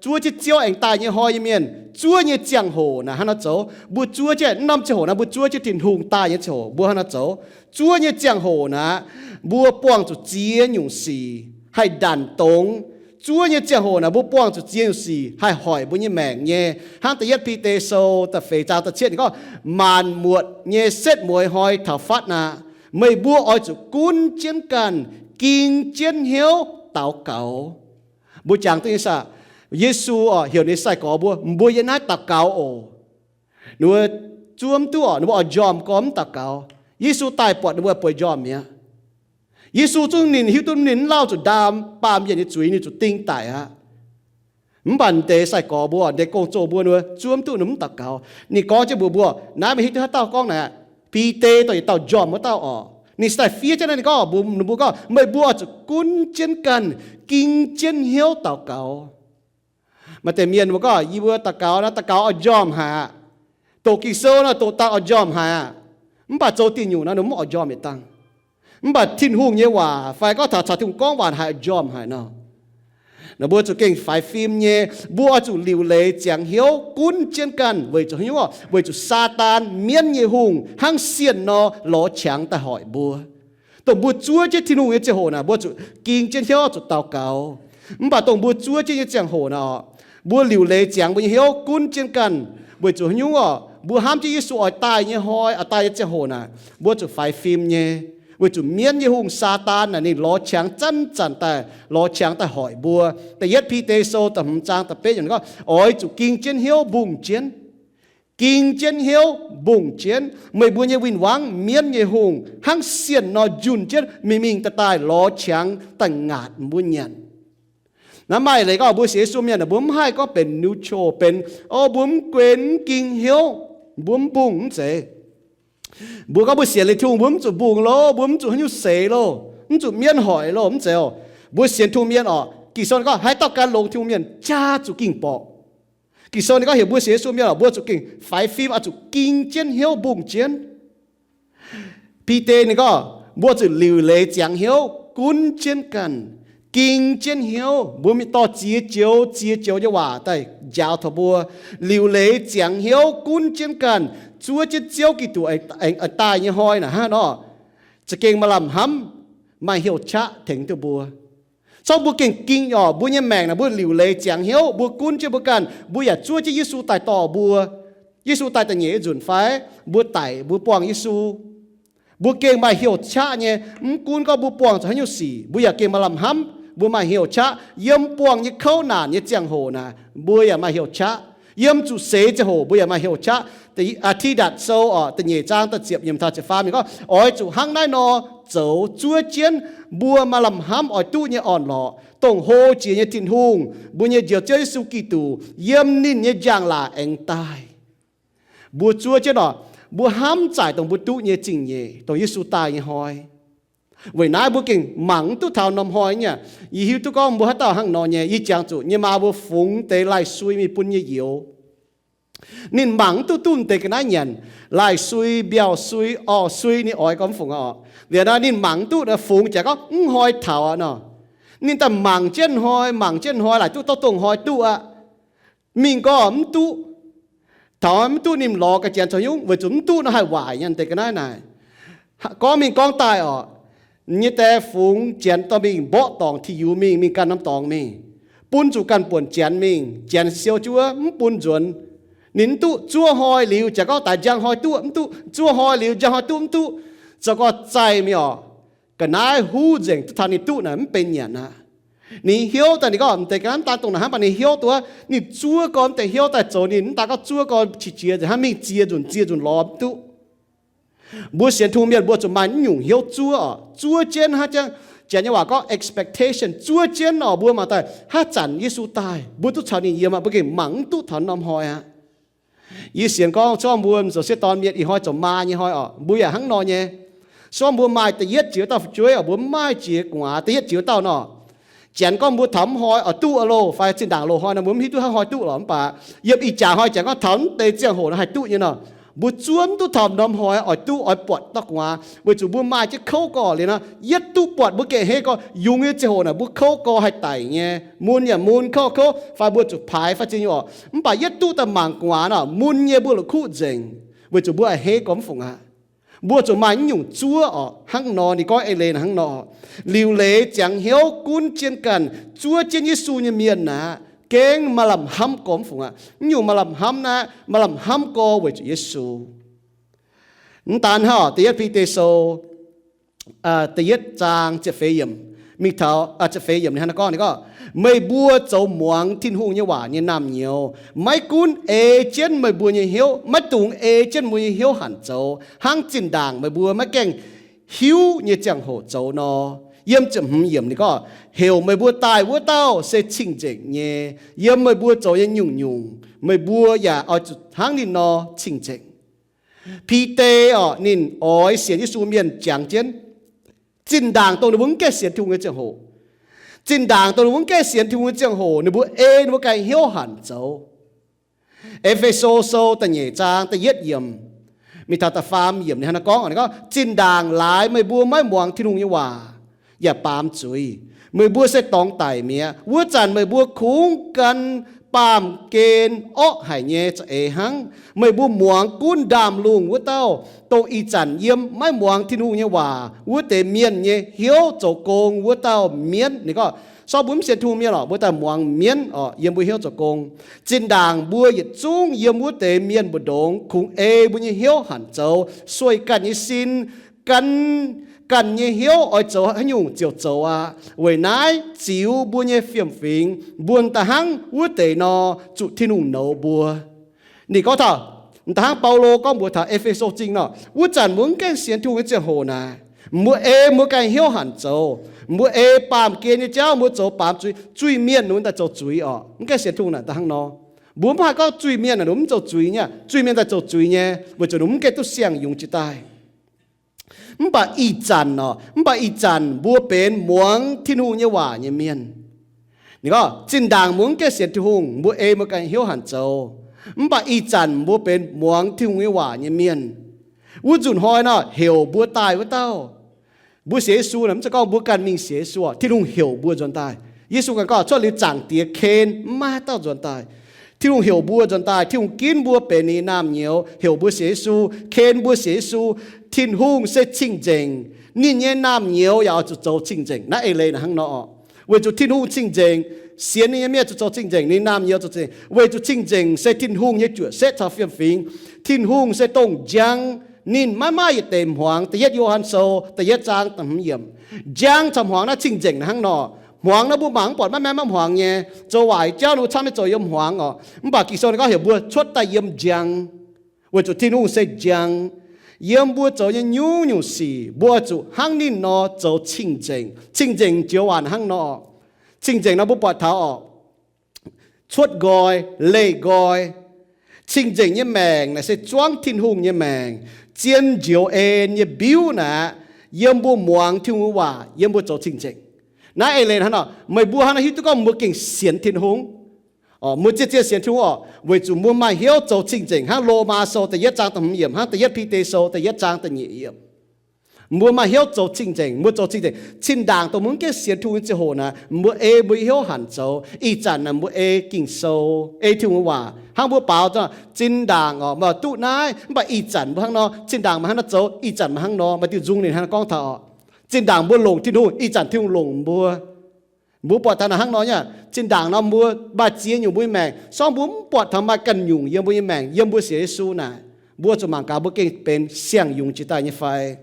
zuov jienv Ziouv aengx daaih nyei hnoi nyei mienh, zuov nyei ziangh hoc naaic hnangv nor zoux. Mbuo zuov jienv, mv norm ziangh hoc naaic mbuo zuov jienv Tin-Hungh daaih nyei ziangh hoc mbuo hnangv nor zoux. Zuov nyei ziangh hoc naaic, mbuo buangh zuqc ziex nyungc sic haih ndanc dongz. Zuov nyei ziangh hoc naaic, mbuo buangh zuqc ziex nyungc sic haih hoic mbuo nyei maengc nyei. Hnangv da'yietv Bide Sou da'feix zaang da'cietv ninh gorngv, maanc muotc nyei setv mueiz hnoi taux fatv aqv. Meih mbuo oix zuqc gunv jienv ganh, ging jienv hnyouv daux gaux. Mbuo jangx duqv nyei saah? Yesu oc, heuc ninh sai-gorx mbuo, mbuo yiem naaiv daux gaux oc. Ninh mbuo zuov mv duqv oc, ninh mbuo oix njormh gorngv mv daux gaux. Yesu daaih buatc ninh mbuo bueix njormh mi'aqv. Yesu zungv ninh hiuv duqv ninh mv lauh zuqc ndaam baamh mienh nyei zuiz, ninh zuqc ding daic aqv. Mv baac deix sai-gorx mbuo, deix gong-zoh mbuo, ninh mbuo zuov mv duqv, ninh mv daux gaux. Ninh gorngv jienv mbuox mbuo, naaiv meih hiuv duqv haaix dauh gorngv naaic, Bide dongh yietc dauh njormh wuov dauh oc. Ninh se daaih fiev jienv naaiv ninh gorngv mbuox ninh mbuo gorngv, meih mbuo oix zuqc gunv jienv ganh, ging jienv hnyouv daux gaux. Maaih deix mienh mbuo gorngv, yie mbuo daux gaux naaiv, daux gaux oix njormh haic aqv. Doqc Ging-Sou naaiv, doqc dangh oix njormh haic aqv. Mv baac zoux diuh nyungc naaiv ninh mv oix njormh yietc dangh. Mv baac Tin-Hungh nyei waac fai gorngv taux caux Tin-Hungh gorngv waac haic, njormh haic nor. Naaiv mbuo zuqc gengh faix fim nyei, mbuo oix zuqc liuc leiz ziangx hnyouv gunv jienv ganh weic zuqc haaix nyungc? Weic zuqc Saadaan, mienv nyei hungh, hnangv sienh nor lorz qangx daaih hoic mbuo. Dongh mbuo zuov jienv Tin-Hungh nyei ziangh hoc naaic, mbuo zuqc ging jienv hnyouv zuqc daux gaux. Mv baac dongh mbuo zuov jienv nyei ziangh hoc naaic oc, mbuo liuc leiz ziangx mbuo nyei hnyouv gunv jienv ganh weic zuqc haaix nyungc oc? Mbuo hnamv jienv Yesu oix daaih nyei hnoi, oix daaih nyei ziangh hoc naaic, mbuo zuqc faix fim nyei, weic zuqc mienv nyei hungh, Saadaan naaic, ninh lorz qangx zanc-zanc daaih, lorz qangx daaih hoic mbuo. Da'yietv Bide Sou da'hmz zaang da'betv yiemc gorngv, oix zuqc ging jienv hnyouv mbungh jienv. Ging jienv hnyouv mbungh jienv. Meih mbuo nyei win-wangv, mienv nyei hungh, hnangv sienh nor njunh jienv mingh mingh daaih daaih lorz qangx daaih ngaatc mbuo nyanc. Naaiv maaih leiz gorngv mbuo sienx Yesu mienh, mbuo mv haih gorngv benx neutral, benx, o, mbuo mv guen, mv ging hnyouv, mbuo mv mbungh, mv zeiz. Mbuo gorngv mbuo sienx liuz Tin-Hungh, mbuo mv zuqc mbungh loh, mbuo mv zuqc haaix nyungc seix loh, mv zuqc mienv hoic loh, mv zeiz oc. Mbuo sienx Tin-Hungh mienh oc, Ging-Sou gorngv haaix dauh gan longx Tin-Hungh mienh jaa zuqc ging borqc. Ging-Sou ninh gorngv heuc mbuo sienx Yesu mienh oc, mbuo zuqc gengh faix fim, oix zuqc ging jienv hnyouv mbungh jienv. Bide ninh gorngv, mbuo zuqc liuc leiz ziangx hnyouv gunv jienv ganh, ging jienv hnyouv. Mbuo mingh dorh ziex joux, ziex joux nyei waac daaih njaaux taux mbuo. Liuc leiz ziangx hnyouv gunv jienv ganh, zuov jienv Ziouv Giduc aengx daaih nyei hnoi naaic hnangv nor, za'gengh maaih lamh hnamv, maaih hnyouv qaqv tengx duqv mbuo. Corc mbuo gengh ging oc, mbuo nyei maengc naaic mbuo liuc leiz ziangx hnyouv, mbuo gunv jienv mbuo ganh, mbuo yaac zuov jienv Yesu daaih dorh mbuo. Yesu daaih da'nyeic nyei nzunc fai mbuo daic, mbuo buangh Yesu. Mbuo gengh maaih hnyouv qaqv nyei, mv gunv gorngv mbuo buangh zuqc haaix nyungc sic, mbuo yaac gengh maaih lamh hnamv, mbuo maaih hnyouv qaqv. Yiem buangh nyei kouv naanc nyei ziangh hoc naaic, mbuo yaac maaih hnyouv qaqv. Yiem zuqc seix ziangh hoc mbuo yaac maaih hnyouv qaqv. Ti^datc Sou oc, da'nyeic zaang da'ziepc yiemc taux ziepc faam ninh gorngv, oix zuqc hnangv naaiv nor zoux, zuov jienv mbuo maaih lamh hnamv oix duqv nyei orn-lorqc, dongh hlo jiex nyei Tin-Hungh, mbuo nyei Njoux Ziouv Yesu Giduc, yiem ninh nyei njang-laangc aengx daaih. Mbuo zuov jienv oc, mbuo hnamv zaaic dongh mbuo duqv nyei zingh nyeic, dongh Yesu daaih nyei hnoi. Weic naaiv mbuo gengh mangc mv duqv taux norm hnoi nyei aqv. Yie hiuv duqv gorngv mbuo haaix dauh hnangv nor nyei, yie jangx zuqc nyei maa mbuo fungx deix laih sui mingh bun nyei youz. Ninh mangc mv duqv duqv m'deix ga'naaiv nyanc, laaih sui, mbiauh sui, orv sui, ninh oix gorngv mv fungc aqv oc. Liuz nor ninh mangc mv duqv, fungx jaax gorngv mv hnoi taux aqv nor. Ninh daaih mangc jienv hnoi, mangc jienv hnoi, laaih duqv dorh dongh hnoi duqv aqv. Mingh gorngv mv duqv. Taux mv duqv ninh lorz ga'janx caux nyungc, weic zuqc mv duqv nor haih waaic nyei m'deix ga'naaiv naaic. Gorngv mingh gorngv daaih oc, nyei die fungx janx dorh mingh mborqv dorngc ti yux mingh, mingh ganh norm dorngx mingh, bun zuqc ganh buonc janx mingh. Janx siou jienv wuov mv bun nzuonx. Ninh mv duqv. Zuov hnoi liuz jaax gorngv daaih njang hnoi duqv mv duqv, zuov hnoi liuz njang hnoi duqv mv duqv. Zoux gorx zaih mingh oc, ga'naaiv huv nzengc duqv taux ninh duqv naaic mv benx nyanc aqv. Ninh hnyouv daaih ninh gorngv m'deix ga'naaiv mv daan dongh naaic hnangv, mv baac ninh hnyouv duqv, ninh zuov gorx m'deix hnyouv daaih zoux ninh mv daan gorngv zuov gorx qiex jiez nzengc hnangv, mingh ziex nzunc ziex nzunc lorz mv duqv. Mbuo sienx tungh mienh mbuo zuqc maaih naaiv nyungc hnyouv zuov oc. Zuov jienv hnangv janx nyei waac gorngv expectation, zuov jienv oc, mbuo mangc daaih haaix zanc Yesu daaih mbuo duqv caux ninh yiem aqv, mbuo gengh mangc mv duqv taux norm hnoi aqv. Yie sienx gorngv se gorngv mbuo zoux sieqv dorn mienh ih hnoi zoux maa nyei hnoi oc, mbuo yaac hnangv nor nyei. Se gorngv mbuo maaih da'yietv jiex wuov dauh fu'jueiv oc, mbuo mv maaih jiex gu'nguaaz, da'yietv jiex wuov dauh nor, janx gorngv mbuo taux mv hnoi oix duqv aqv loh, fai zinh ndaangc loz-hnoi nor mbuo mv hiuv duqv haaix hnoi duqv lorqc, mv baac yiem ih jaax hnoi janx gorngv taux mv deix ziangh hoc nor haih duqv nyei nor, mbuo zuov mv duqv taux norm hnoi oix duqv, oix buatc dauh gu'nguaaz, weic zuqc mbuo maaih jienv kouv gorx liuz nor, yietv duqv buatc mbuo gengh hei gorx yungz nyei ziangh hoc naaic mbuo kouv gorx haih daic nyei, mun yaac mun, kouv kouv fai mbuo zuqc paaix fai zinh nyungc oc. Mv baac yietv duqv daaih mangc gu'nguaaz nor, mun nyei mbuo la'kuqv nzengc, weic zuqc mbuo a'hneiv gorx mv fungc aqv. Mbuo zuqc maaih naaiv nyungc zuov oc. Hnangv nor ninh gorngv eix leiz hnangv nor, liuc leiz ziangx hnyouv gunv jienv ganh, zuov jienv Yesu nyei mienh aqv, gengh maaih lamh hnamv gorx mv fungc aqv. Naaiv nyungc maaih lamh hnamv naaiv, maaih lamh hnamv gorx weic zuqc Yesu. Mv daan hnangv, da'yietv Bide Sou da'yietv zaang ziepc feix yiemc, mingh taux ziepc feix yiemc ninh hnangv naaiv gorngv, ninh gorngv, meih mbuo zoux muangx Tin-Hungh nyei waac nyei naamh nyouz maiv gunv ei jienv meih mbuo nyei hnyouv, maiv dungx ei jienv mbuo nyei hnyouv hanc zoux hnangv zinh ndaangc meih mbuo maiv gaengh hiuv nyei ziangh hoc zoux nor. Yiem ziepc hmz yiemc ninh gorngv, heuc meih mbuo daaih wuov dauh se cing-nzengc nyei. Yiem meih mbuo zoux nyei nyungc-nyungc meih mbuo yaac oix zuqc hnangv ninh nor cing-nzengc. Bide oc, ninh oix sienx Yesu mienh jangx jienv, zinh ndaangc dongh ninh mbuo mv gaengh sienx Tin-Hungh nyei ziangh hoc, zinh ndaangc dongh ninh mbuo mv gaengh sienx Tin-Hungh nyei ziangh hoc, ninh mbuo ei ninh mbuo ganh hnyouv hanc zoux. E^fe^so Sou da'nyeic zaang da'yietv yiemc mingh taux da'faam yiemc ninh hnangv naaiv gorngv, ninh gorngv, zinh ndaangc laaix meih mbuo maiv muangx Tin-Hungh nyei waac yaac baamz zuiz, meih mbuo se dorngx daic mi'aqv. Wuov zanc meih mbuo kungx gan baamh gen orqv haic nyei za'eix hnangv. Meih mbuo muangx gunv ndaamv-lungh wuov dauh, dongh ih zanc yiem maiv muangx Tin-Hungh nyei waac wuov deix mienh nyei hnyouv zoux gong wuov dauh mienv. Ninh gorngv, se gorngv mbuo mv sienx Tin-Hungh mienh oc, mbuo daaih muangx mienv oc, yiem mbuo hnyouv zoux gong. Zinh ndaangc mbuo yietc zungv yiem wuov deix mienh mbu'ndongx kungx ei mbuo nyei hnyouv hanc zoux, sueih ganh nyei sin, gan ganh nyei hnyouv oix zoux haaix nyungc ziouc zoux aqv. Weic naaiv ziux mbuo nyei fiem-fingx mbuo da'hnangv wuov deix nor zuqc Tin-Hungh nouz mbuo. Ninh gorngv taux, da'hnangv Baulo gorngv mbuox taux E^fe^so Zingh nor, wuov zanc mbuo mv gaengh sienx Tin-Hungh nyei ziangh hoc naaic, mbuo ei mbuo ganh hnyouv hanc zoux, mbuo ei baamh gen nyei jauv mbuo zoux baamz zuiz, zuiz-mienh ninh mbuo daaih zoux zuiz oc. Mv gaengh sienx Tin-Hungh naaic da'hnangv nor. Mbuo mv haih gorngv zuiz-mienh naaic ninh mv zoux zuiz nyei, zuiz-mienh daaih zoux zuiz nyei, weic zuqc ninh mv gaengh duqv siang-yungz jiez daaih. Mv baac ih zanc oc, mv baac ih zanc mbuo benx muangx Tin-Hungh nyei waac nyei mienh. Ninh gorngv, zinh ndaangc mbuo mv gaengh sienx Tin-Hungh, mbuo ei mbuo ganh hnyouv hanc zoux. Mv baac ih zanc mbuo benx muangx Tin-Hungh nyei waac nyei mienh. Wuov nzunc hnoi nor heuc mbuo daaih wuov dauh. Mbuo sienx Yesu naaic mv zeiz gorngv mbuo ganh mingh sienx Yesu oc. Tin-Hungh heuc mbuo nzuonx daaih. Yesu ganh gorngv, cuotv liuz zaangc Diex ken, mv maaih haaix dauh nzuonx daaih. Tin-Hungh heuc mbuo nzuonx daaih. Tin-Hungh ginv mbuo benx ninh nyei naamh nyouz, heuc mbuo sienx Yesu, ken mbuo sienx Yesu. Tin-Hungh se cing-nzengc. Ninh nyei naamh nyouz yaac oix zuqc zoux cing-nzengc. Naaiv eix leiz naaic hnangv nor oc. Weic zuqc Tin-Hungh cing-nzengc, sienx ninh nyei mienh zuqc zoux cing-nzengc, ninh naamh nyouz zoux cing-nzengc. Weic zuqc cing-nzengc se Tin-Hungh nyei juoqc setv caux fiem-fingx. Tin-Hungh se dongh njang. Ninh maiv maaih yietc deix hmuangx. Da'yietv Yo^han Sou da'yietv zaang da'hmz yiemc. Njang caux hmuangx naaiv cing-nzengc naaic hnangv nor. Hmuangx naaiv mbuo mangc mv buatc, maiv maaih maiv hmuangx nyei. Zoux waaic jauv ninh mbuo camv nyei zoux yiem hmuangx oc. Mv baac Ging-Sou ninh gorngv heuc mbuo cuotv daaih yiem njang. Weic zuqc Tin-Hungh se njang. Yiem mbuo zoux nyei nyungc-nyungc sic mbuo oix zuqc hnangv ninh nor zoux cing-nzengc. Cing-nzengc joux waac hnangv nor. Cing-nzengc nor mbuo buatc taux oc, cuotv nqoi, leih nqoi. Cing-nzengc nyei maengc naaic se zuangv Tin-Hungh nyei maengc, zien njoux en nyei mbiuv naaic, yiem mbuo muangx Tin-Hungh nyei waac, yiem mbuo zoux cing-nzengc. Naaiv eix leiz hnangv nor, meih mbuo hnangv naaiv hiuv duqv gorngv mbuo gengh sienx Tin-Hungh. Mbuo zien-zien sienx Tin-Hungh orqc, weic zuqc mbuo maaih hnyouv zoux cing-nzengc, hnangv Lomaa Sou da'yietv zaang da'hmz yiemc, hnangv da'yietv Bide Sou da'yietv zaang da'nyeic yiemc. Mbuo maaih hnyouv zoux cing-nzengc, mbuo zoux cing-nzengc. Zinh ndaangc dongh mbuo mv gaengh sienx Tin-Hungh nyei ziangh hoc naaic, mbuo ei mbuo nyei hnyouv hanc zoux. Ih zanc naaic mbuo ei Ging-Sou, ei Tin-Hungh waac. Hnangv mbuo baaux, zinh ndaangc orqc, mbuo duqv naaiv, mv baac ih zanc mbuo hnangv nor, zinh ndaangc maaih hnangv nor zoux, ih zanc maaih hnangv nor, maaih diuh nzung ninh hnangv nor gorngv taux orqc. Zinh ndaangc mbuo longc Tin-Hungh, ih zanc Tin-Hungh longc mbuo. Mbuo buatc taux naaic hnangv nor nyei, zinh ndaangc nor mbuo maaih ziex nyungc mbuo nyei maengc, sorng mbuo mv buatc taux maaih ganh nyungc yiem mbuo nyei maengc, yiem mbuo sienx Yesu naaic, mbuo zuqc mangc gaax mbuo gengh benx siang-yungz jiex daaih nyei fai.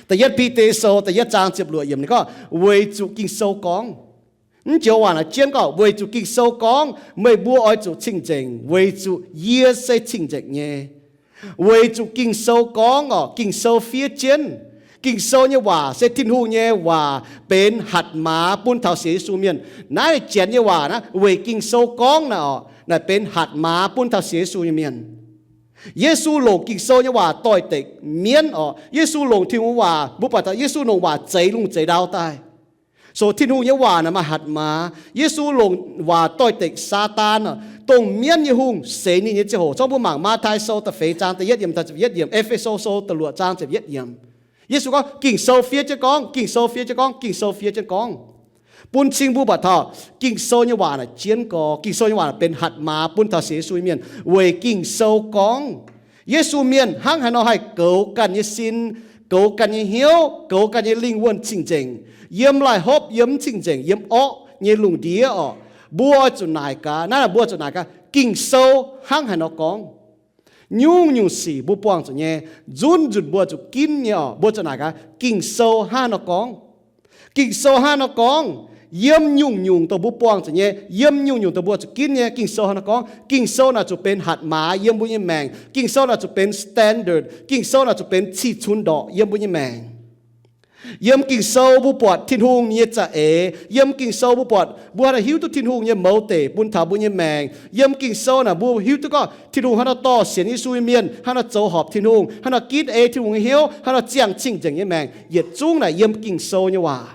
Da'yietv Bide Sou da'yietv zaang ziepc luoqc yiemc ninh gorngv, weic zuqc Ging-Sou gorngv. Mv joux waac naaic jienv gorngv, weic zuqc Ging-Sou gorngv, meih mbuo oix zuqc cing-nzengc, weic zuqc yie se cing-nzengc nyei. Weic zuqc Ging-Sou gorngv orqc, Ging-Sou fiev jienv. Ging-Sou nyei waac se Tin-Hungh nyei waac benx hatc maaz bun taux sienx Yesu mienh. Naaiv Janx nyei waac naaiv weic Ging-Sou gorngv naaic orqc, naaic benx hatc maaz bun taux sienx Yesu nyei mienh. Yesu longc Ging-Sou nyei waac doix-dekc mienv orqc. Yesu longc Tin-Hungh waac, mbuo buatc taux Yesu longc waac zeix lungh zeix ndau daaih. So Tin-Hungh nyei waac naaic maaih hatc maaz. Yesu longc waac doix-dekc Saadaan, dongh mienv nyei hungh, seix ninh nyei ziangh hoc. Zorqv mbuo mangc Matv^tai Sou da'feix zaang da'yietv yiemc taux ziepc yietv yiemc, E^fe^so Sou da'luoqc zaang ziepc yietv yiemc. Yesu gorngv, Ging-Sou fiev jienv gorngv, Ging-Sou fiev jienv gorngv, Ging-Sou fiev jienv gorngv. Bun cing mbuo buatc taux Ging-Sou nyei waac naaic jienv gorx. Ging-Sou nyei waac naaic benx hatc maaz bun taux sienx Yesu nyei mienh weic Ging-Sou gorngv. Yesu mienh hnangv haaix nor haih goux ganh nyei sin, goux ganh nyei hnyouv, goux ganh nyei lingh wuonh cing-nzengc, yiem laih hopv, yiem mv cing-nzengc, yiem orqv nyei lungh ndiev orqc. Mbuo oix zuqc naaic gaax, naaiv mbuo zuqc naaic gaax, Ging-Sou hnangv haaix nor gorngv. Nyungc-nyungc sic mbuo buangh zuqc nyei, nzunc-nzunc mbuo zuqc ginv nyei orqc. Mbuo zuqc naaic gaax, Ging-Sou hnangv haaix nor gorngv. Ging-Sou hnangv haaix nor gorngv. Yiem nyungc-nyungc dongh mbuo buangh zuqc nyei, yiem nyungc-nyungc dongh mbuo zuqc ginv nyei, Ging-Sou hnangv haaix nor gorngv. Ging-Sou naaic zuqc benx hatc maaz yiem mbuo nyei maengc. Ging-Sou naaic zuqc benx standard. Ging-Sou naaic zuqc benx cih cunx ndorqc yiem mbuo nyei maengc. Yiem Ging-Sou mbuo buatc Tin-Hungh nyei za'eix. Yiem Ging-Sou mbuo buatc, mbuo hnangv naaic hiuv duqv Tin-Hungh nyei mouz deic bun taux mbuo nyei maengc. Yiem Ging-Sou naaic mbuo hiuv duqv gorngv Tin-Hungh hnangv naaic dorh sienx Yesu nyei mienh hnangv naaic zoux horpc Tin-Hungh, hnangv naaic ginv ei Tin-Hungh nyei hnyouv, hnangv naaic ziangh cing-nzengc nyei maengc, yietc zungv naaic yiem Ging-Sou nyei waac.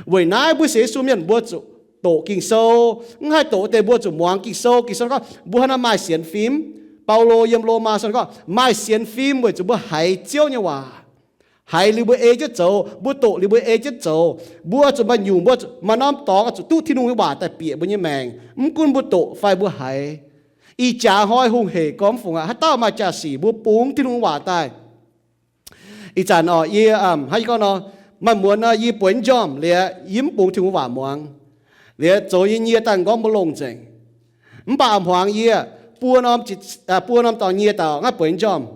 Weic naaiv mbuo sienx Yesu mienh mbuo zuqc doqc Ging-Sou. Mv haih doqc deix mbuo zuqc muangx Ging-Sou. Ging-Sou gorngv mbuo hnangv naaic maaih sienx fim. Baulo yiem Lomaa Sou gorngv maaih sienx fim weic zuqc mbuo haiz Ziouv nyei waac. Haiz liuz mbuo ei jienv zoux, mbuo doqc liuz mbuo ei jienv zoux. Mbuo zuqc maaih nyungc, mbuo zuqc maaih norm dorngx zuqc duqv Tin-Hungh nyei waac daaih bieqc mbuo nyei maengc. Mv gunv mbuo doqc fai mbuo haiz. Ih jaax hnoi hungh hec gormx fungc aqv, haaix dauh maaih jaax-sic mbuo bungx Tin-Hungh waac daaih. Ih zanc orqc, yie, hnangv yie gorngv nor, maaih muonz nor yie bueix njormh liuz yie mv bungx Tin-Hungh waac muangx. Liuz zoux nyei nyie daaih nqorngv mbuo longh nzengc. Mv baac a'hmuangx yie buo norm, buo norm dorngx nyie daaih ngaih bueix njormh.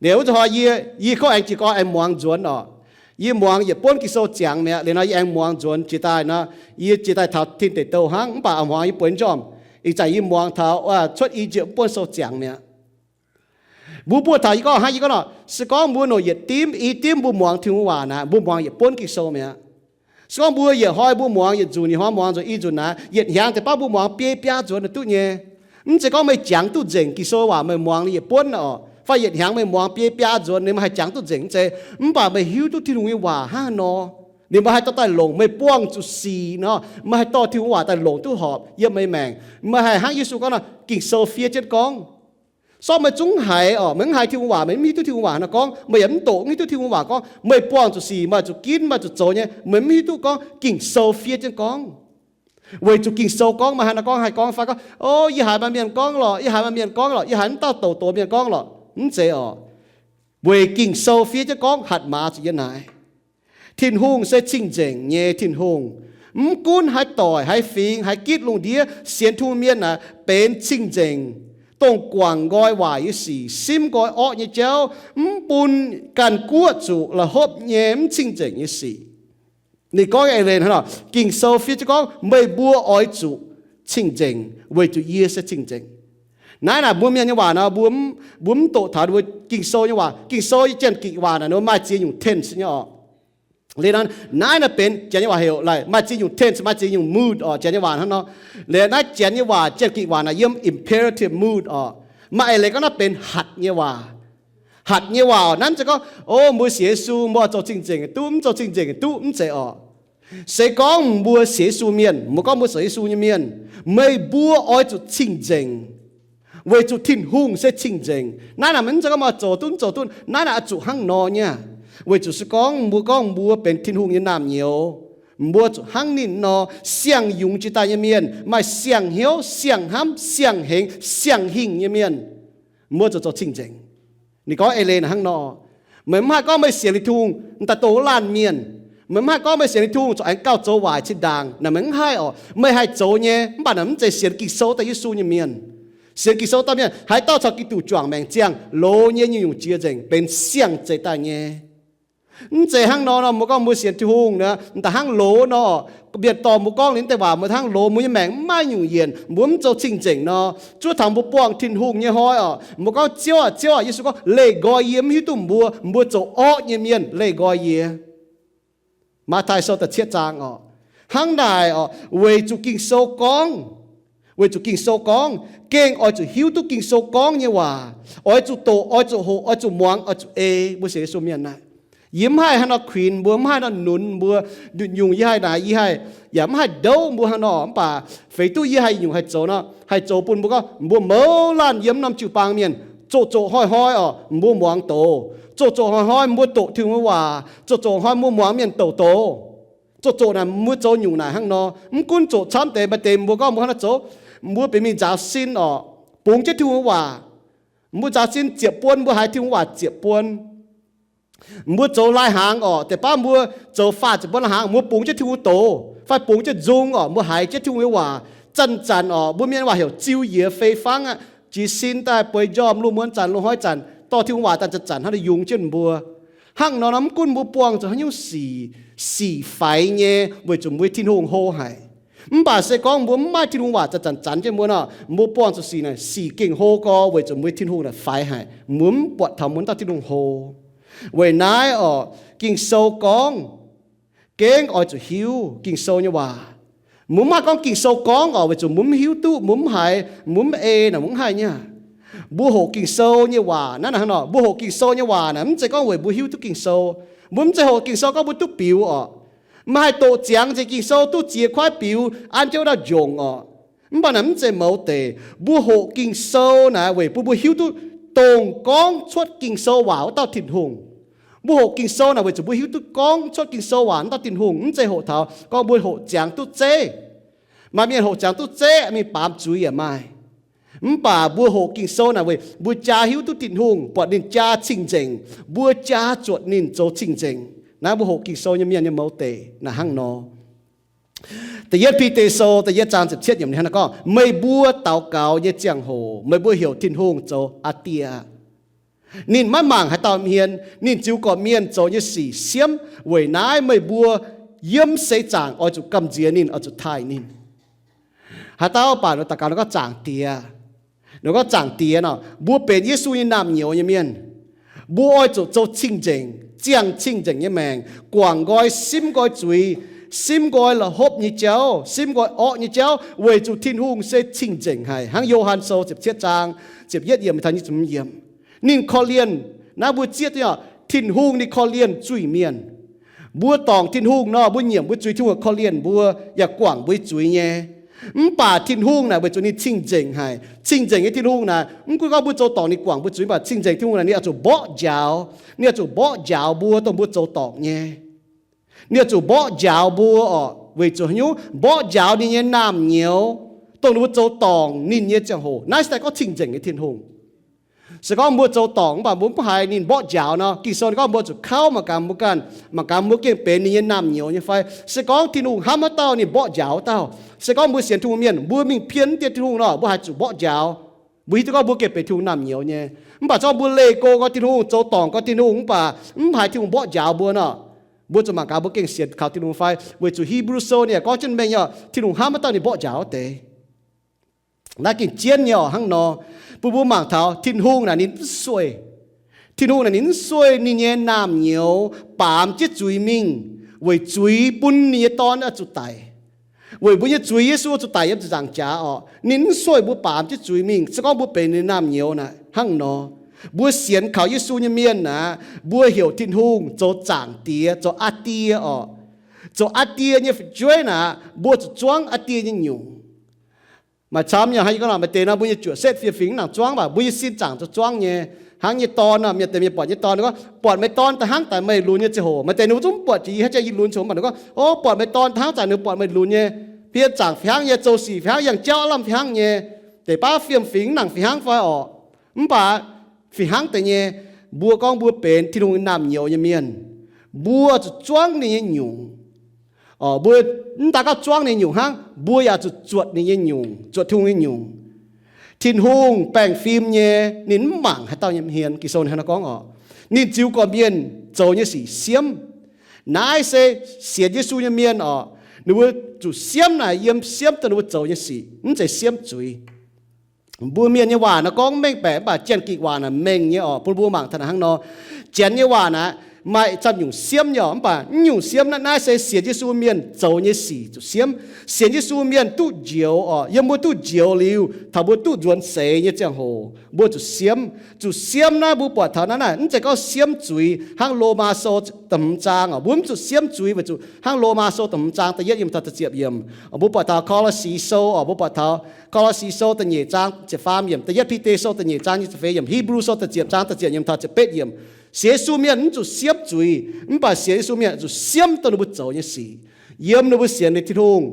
Liuz wuov zanc hnoi yie, yie kov aengx jiez gorn aengx muangx nzuonx orqc. Yie muangx yietc buonv Ging-Sou ziangx mi'aqv. Liuz nor yie aengx muangx nzuonx jiex daaih nor, yie jiex daaih taux Tin Deic Douh hnangv, mv baac a'hmuangx yie bueix njormh. Ih zanc yie muangx taux Cuotv I^yipv buonv sou ziangx mi'aqv. Mbuo buoz taux yie gorngv hnangv yie gorngv nor, se gorngv mbuo nongc yietc dimv i dimv mbuo muangx Tin-Hungh waac naaic, mbuo muangx yietc buonv Ging-Sou mi'aqv. Se gorngv mbuo yietc hnoi mbuo muangx yietc nzunc, yietc hnoi muangx nzunc, i nzunc naaic, yietc hnyangx deix baav mbuo muangx biei biaa nzuonx naaic duqv nyei. Mv zeiz gorngv meih jangx duqv nzengc Ging-Sou waac meih muangx yietc buonv orqc, fai yietc hnyangx meih muangx biei biaa nzuonx ninh maiv haih jangx duqv nzengc, mv zeiz. Mv baac meih hiuv duqv Tin-Hungh nyei waac hnangv haaix nor, ninh maiv haih dorh daaih longc meih buangh zuqc sic nor, meih haih dorh Tin-Hungh waac daaih longc duqv horpc yiem meih maengc. Meih haih hnangv Yesu gorngv nor, Ging-Sou fiev jienv gorngv. Sortv meih zungv haiz orqc, meih mv haiz Tin-Hungh waac, meih mv hiuv duqv Tin-Hungh waac nor gorngv, meih yaac mv doqc, mv hiuv duqv Tin-Hungh waac gorngv, meih buangh zuqc sic, meih zuqc ginv, meih zuqc zoux nyei, meih mv hiuv duqv gorngv Ging-Sou fiev jienv gorngv. Weic zuqc Ging-Sou gorngv, meih haaix nor gorngv, haih gorngv fai gorngv, o, yie haiz maaih mienh gorngv lorqc, yie haiz maaih mienh gorngv lorqc, yie haiz mv dauh douc doz mienh gorngv lorqc, mv zeiz orqc. Weic Ging-Sou fiev jienv gorngv hatc maaz zuqc yie naaic. Tin-Hungh se cing-nzengc nyei Tin-Hungh. Mv gunv haaix doic, haaix fingx, haaix gitv lungh ndiev, sienx Tin-Hungh mienh naaic benx cing-nzengc, dongh guangc nqoi waaic nyei sic, simv nqoi orqv nyei jauv, mv bun ganh guoqv zuqc la'hopv nyei mv cing-nzengc nyei sic. Ninh gorngv eix leiz hnangv nor, Ging-Sou fiev jienv gorngv meih mbuo oix zuqc cing-nzengc weic zuqc yie se cing-nzengc. Naaiv naaic mbuo mienh nyei waac nor, mbuo mv, mbuo mv doqc taux ninh mbuo Ging-Sou nyei waac. Ging-Sou nyei Janx-Gikc waac naaic ninh mbuo maaih ziex nyungc tense nyei orqc. Liuz nor, naaiv naaiv benx Janx nyei waac heuc, maaih ziex nyungc tense, maaih ziex nyungc mood orqc. Janx nyei waac hnangv nor. Liuz naaiv Janx nyei waac, Janx-Gikc waac naaic yiem imperative mood orqc. Maaih eix leiz gorngv naaiv benx hatc nyei waac. Hatc nyei waac orqc, naaiv mv zeiz gorngv, o, mbuo sienx Yesu, mbuo zoux cing-nzengc duqv, mv zoux cing-nzengc duqv, mv zeiz orqc. Se gorngv mbuo sienx Yesu mienh, mbuo gorngv mbuo sienx Yesu nyei mienh, meih mbuo oix zuqc cing-nzengc, weic zuqc Tin-Hungh se cing-nzengc. Naaiv naaic maiv zeiz gorngv meih zoux duqv zoux duqv, naaiv naaic oix zuqc hnangv nor nyei. Weic zuqc se gorngv mbuo gorngv mbuo benx Tin-Hungh nyei naamh nyouz, mbuo zuqc hnangv ninh nor, siang-yungz jiex daaih nyei mienh, maaih siang-hnyouv, siang-hnamv, siang-hengx, siang-hingh nyei mienh, mbuo zuqc zoux cing-nzengc. Ninh gorngv eix leiz naaic hnangv nor, meih mv haih gorngv meih sienx liuz Tin-Hungh daaih dongh wuov laanh mienh. Meih mv haih gorngv meih sienx liuz Tin-Hungh zuqc aengx gauh zoux waaic zinh ndaangc. Naaic meih mv haih orqc. Meih haih zoux nyei, mv baac naaic mv zeiz sienx Ging-Sou daaih Yesu nyei mienh. Sienx Ging-Sou daaih mienh haih dauh caux Giduc juangc maengc ziangh, loz nyei nyungc-nyungc jiex nzengc, benx siang-zeix daaih nyei. Mv zeiz hnangv nor nor, mbuo gorngv mbuo sienx Tin-Hungh naaic, da'hnangv loz nor, mienh dorh mbuo gorngv liuz deix waac, mbuo hnangv loz, mbuo nyei maengc mv maaih nyungc yienc, mbuo mv zoux cing-nzengc nor, zuov taux mbuo buangh Tin-Hungh nyei hnoi orqc, mbuo gorngv, Ziouv aah, Ziouv aah, Yesu gorngv, leih nqoi yie, mv hiuv duqv mbuo, mbuo zoux orqv nyei mienh, leih nqoi yie. Matv^taai Sou da'cietv zaang orqc. Hnangv naaic orqc, weic zuqc Ging-Sou gorngv, weic zuqc Ging-Sou gorngv, gengh oix zuqc hiuv duqv Ging-Sou gorngv nyei waac, oix zuqc doqc, oix zuqc hoqc, oix zuqc muangx, oix zuqc ei. Mbuo sienx Yesu mienh naaic, yie mv haih hnangv nor kuinx mbuo, mv haih nor nunz mbuo, nyungc yie haih naaic, yie haih, yaac mv haih ndouv mbuo hnangv nor, mv baac feix duqv yie haih nyungc haih zoux nor, haih zoux bun mbuo gorngv mbuo mouz laanh yiem norm jiu-baang mienh, zoqc zoqc hnoi-hnoi orqc, mbuo muangx doz, zoqc zoqc hnoi-hnoi mbuo doqc Tin-Hungh nyei waac, zoqc zoqc hnoi mbuo muangx mienh douc doz, zoqc zoqc naaic mbuo zoux nyungc naaic hnangv nor. Mv gunv zoqc camv deix, maaih deix mbuo gorngv mbuo hnangv nor zoux, mbuo benx mingh nzaaux sin orqc, bungx jienv Tin-Hungh nyei waac, mbuo nzaaux sin ziepc buon, mbuo haiz Tin-Hungh waac ziepc buon. Mbuo zoux lai hnaangx orqc, deix baav mbuo zoux faah ziepc buon lai hnaangx, mbuo bungx jienv Tin-Hungh doz fai bungx jienv nzung orqc, mbuo haiz jienv Tin-Hungh nyei waac. Zanc-zanc orqc, mbuo mienh waac heuc ziu yiex fei fangv aqv, jiez sin daaih bueix njormh, lungh muonz zanc, lungh hnoi zanc, dorh Tin-Hungh waac daaih zanc-zanc hnangv nor yungz jienv mbuo. Hnangv nor nor, mv gunv mbuo buangh zuqc haaix nyungc sic, sic faix nyei, weic zuqc mbuo Tin-Hungh hlo haic. Mv baac se gorngv mbuo mv maaih Tin-Hungh waac zanc-zanc zanc jienv mbuo nor, mbuo buangh zuqc sic naaic, sic gengh hlo gorx, weic zuqc mbuo Tin-Hungh naaic faix haic, mbuo mv buatc taux mbuo dauh Tin-Hungh hlo. Weic naaiv orqc, Ging-Sou gorngv, gengh oix zuqc hiuv Ging-Sou nyei waac. Mbuo mv haih gorngv Ging-Sou gorngv orqc, weic zuqc mbuo mv hiuv duqv, mbuo mv haiz, mbuo mv ei naaic, mbuo mv haih nyei aqv. Mbuo hoqc Ging-Sou nyei waac naaiv hnangv nor, mbuo hoqc Ging-Sou nyei waac naaic mv zeiz gorngv weic mbuo hiuv duqv Ging-Sou. Mbuo mv zeiz hoqc Ging-Sou gorngv mbuo duqv biux orqc. Maaih haih doqc ziangx nzengc Ging-Sou duqv ziex kuaaiv biux an jienv wuov dauh njongc orqc. Mv baac naaic mv zeiz mouz deix. Mbuo hoqc Ging-Sou naaic weic bun mbuo hiuv duqv dongh gorngv cuotv Ging-Sou waac wuov dauh Tin-Hungh. Mbuo hoqc Ging-Sou naaic weic zuqc mbuo hiuv duqv gorngv cuotv Ging-Sou waac wuov dauh Tin-Hungh, mv zeiz hoqc taux gorngv mbuo hoqc ziangx duqv zeiv. Maaih mienh hoqc ziangx duqv zeiv mingh baamz zuiz yaac maaih. Mv baac mbuo hoqc Ging-Sou naaic weic mbuo jaa hiuv duqv Tin-Hungh, buatc ninh jaa cing-nzengc, mbuo jaa zuotc ninh zoux cing-nzengc. Naaiv mbuo hoqc Ging-Sou nyei mienh nyei mouz deix naaic hnangv nor. Da'yietv Bide Sou da'yietv zaang ziepc cietv yiemc ninh hnangv naaiv gorngv, meih mbuo daux gaux nyei ziangh hoc meih mbuo heuc Tin-Hungh zoux Aa Die. Ninh maiv mangc haaix dauh hmien, ninh ziux gorqv-mienh zoux nyei sic siemv. Weic naaiv meih mbuo yiem seix zaangc oix zuqc gamh nziex ninh, oix zuqc taaih ninh. Haaix dauh baac daux gaux nor gorngv Zaangc Diex. Nor gorngv Zaangc Diex nor, mbuo benx Yesu nyei naamh nyouz nyei mienh, mbuo oix zuqc zoux cing-nzengc, ziangh cing-nzengc nyei maengc, guangc nqoi, simv nqoi zuiz, simv nqoi la'hopv nyei jauv, simv nqoi orqv nyei jauv, weic zuqc Tin-Hungh se cing-nzengc haic. Hnangv Yo^han Sou ziepc cietv zaang ziepc yietv yiemc taux nyic ziepc hmz yiemc. Ninh korv-lienh, naaiv mbuo zieqv duqv nyei, Tin-Hungh ninh korv-lienh zuiz-mienh. Mbuo dorngc Tin-Hungh nor, mbuo nyiemc mbuo zuiz, Tin-Hungh korv-lienh mbuo yaac guangc mbuo zuiz nyei. Mv baac Tin-Hungh naaic weic zuqc ninh cing-nzengc haic. Cing-nzengc nyei Tin-Hungh naaic, mv gunv gorngv mbuo zoux dorngc ninh guangc mbuo zuiz, mv baac cing-nzengc Tin-Hungh naaic ninh oix zuqc mborqv njaaux, ninh oix zuqc mborqv njaaux mbuo dongh mbuo zoux dorngc nyei. Ninh oix zuqc mborqv njaaux mbuo orqc, weic zuqc haaix nyungc? Mborqv njaaux ninh nyei naamh nyouz, dongh ninh mbuo zoux dorngc ninh nyei ziangh hoc. Naaiv se daaih gorngv cing-nzengc nyei Tin-Hungh. Se gorngv mbuo zoux dorngc mv baac mbuo mv haiz ninh mborqv njaaux nor, Ging-Sou gorngv mbuo zuqc kauv mangc gaax mbuo ganh, mangc gaax mbuo gengh benx ninh nyei naamh nyouz nyei fai. Se gorngv Tin-Hungh hnamv haaix dauh ninh mborqv njaaux wuov dauh. Se gorngv mbuo sienx Tin-Hungh mienh, mbuo mingh pien wuov dien Tin-Hungh nor, mbuo haiz zuqc mborqv njaaux. Mbuo hiuv duqv gorngv mbuo gengh benx Tin-Hungh naamh nyouz nyei. Mv baac se gorngv mbuo leih go gorngv Tin-Hungh, zoux dorngc gorngv Tin-Hungh, mv baac mv haiz Tin-Hungh mborqv njaaux mbuo nor, mbuo zuqc mangc gaax mbuo gengh sienx kaux Tin-Hungh fai. Weic zuqc Hipv^lu Sou ninh yaac gorngv jienv mengh nyei, Tin-Hungh hnamv haaix dauh ninh mborqv njaaux wuov deix. Naaiv gengh jienv nyei orqc. Hnangv nor, bun mbuo mangc taux Tin-Hungh naaic ninh mv sueih. Tin-Hungh naaic ninh mv sueih ninh nyei naamh nyouz baamz jienv zuiz mingh, weic zuiz bun ninh nyei Dorn oix zuqc daic, weic mbuo nyei zuiz Yesu oix zuqc daic yiem ziepc nzaangc jaax orqc. Ninh mv sueih mbuo baamz jienv zuiz mingh. Se gorngv mbuo benx ninh naamh nyouz naaic hnangv nor, mbuo sienx kaux Yesu nyei mienh naaic, mbuo heuc Tin-Hungh zoux Zaangc Diex, zoux Aa Die orqc. zoux aa die nyei fu'jueiv naaic, mbuo zuqc zuangv aa die nyei nyungc. Maaih camv nyei, hnangv yie gorngv nor, maaih deix nor mbuo nyei juoqc setv fiem-fingx mv nangc zuangv, mv baac mbuo nyei sin zaangc zuqc zuangv nyei. Hnangv nyei dorn nor, mienh deix mienh buatc nyei dorn, ninh gorngv, Buatc meih dorn da'hnangv daaih meih lunx nyei ziangh hoc. Maaih deix ninh mbuo zungv mv buatc jiex yie, haaix jiex yih lunx ziangh hoc, mv baac ninh gorngv, O, buatc meih dorn da'hnangv daaih ninh buatc meih lunx nyei, pien zaangc fih hnangv nyei, zoux sic fih hnangv, yangh jauv lamh fih hnangv nyei, deix baav fiem-fingx mv nangc fih hnangv fai orqc? Mv baac fih hnangv deix nyei, mbuo gorngv mbuo benx Tin-Hungh nyei naamh nyouz nyei mienh, mbuo zuqc zuangv ninh nyei nyungc. Mbuo mv daan gauh zuangv ninh nyei nyungc hnangv, mbuo yaac zuqc zuotc ninh nyei nyungc, zuotc Tin-Hungh nyei nyungc. Tin-Hungh baengh fim nyei, ninh mv mangc haaix dauh nyei hmien. Ging-Sou hnangv naaiv gorngv orqc, ninh ziux gorqv-mienh zoux nyei sic siemv. Naaiv se sienx Yesu nyei mienh orqc, ninh mbuo zuqc siemv naaic yiem siemv dongh ninh mbuo zoux nyei sic, mv zeiz siemv zuiz. Mbuo mienh nyei waac naaic gorngv mengh baeqc, mv baac Janx-Gikc waac naaic mengh nyei orqc, bun mbuo mangc taux naaic hnangv nor. Janx nyei waac naaic maaih camv nyungc siemv nyei orqc, mv baac mv nyungc siemv naaiv, naaiv se sienx Yesu mienh zoux nyei sic zuqc siemv. Sienx Yesu mienh duqv njoux orqc, yiem mbuo duqv njoux liuz, taux mbuo duqv nzuonx seix nyei ziangh hoc, mbuo zuqc siemv. Zuqc siemv naaiv mbuo buatc taux naaiv naaic, mv zeiz gorngv siemv zuiz hnangv Lomaa Sou da'hmz zaang orqc. Mbuo mv zuqc siemv zuiz weic zuqc hnangv Lomaa Sou da'hmz zaang da'yietv yiem taux da'ziepc yiemc. Mbuo buatc taux Ko^lo^si Sou orqc, mbuo buatc taux Ko^lo^si Sou da'nyeic zaang ziepc faam yiemc, da'yietv Bide Sou da'nyeic zaang nyic ziepc feix yiemc, Hipv^lu Sou da'ziepc zaang da'ziepc yiemc taux ziepc betv yiemc. Sienx Yesu mienh mv zuqc siemv zuiz, mv baac sienx Yesu mienh zuqc siemv dongh ninh mbuo zoux nyei sic. Yiem ninh mbuo sienx liuz Tin-Hungh,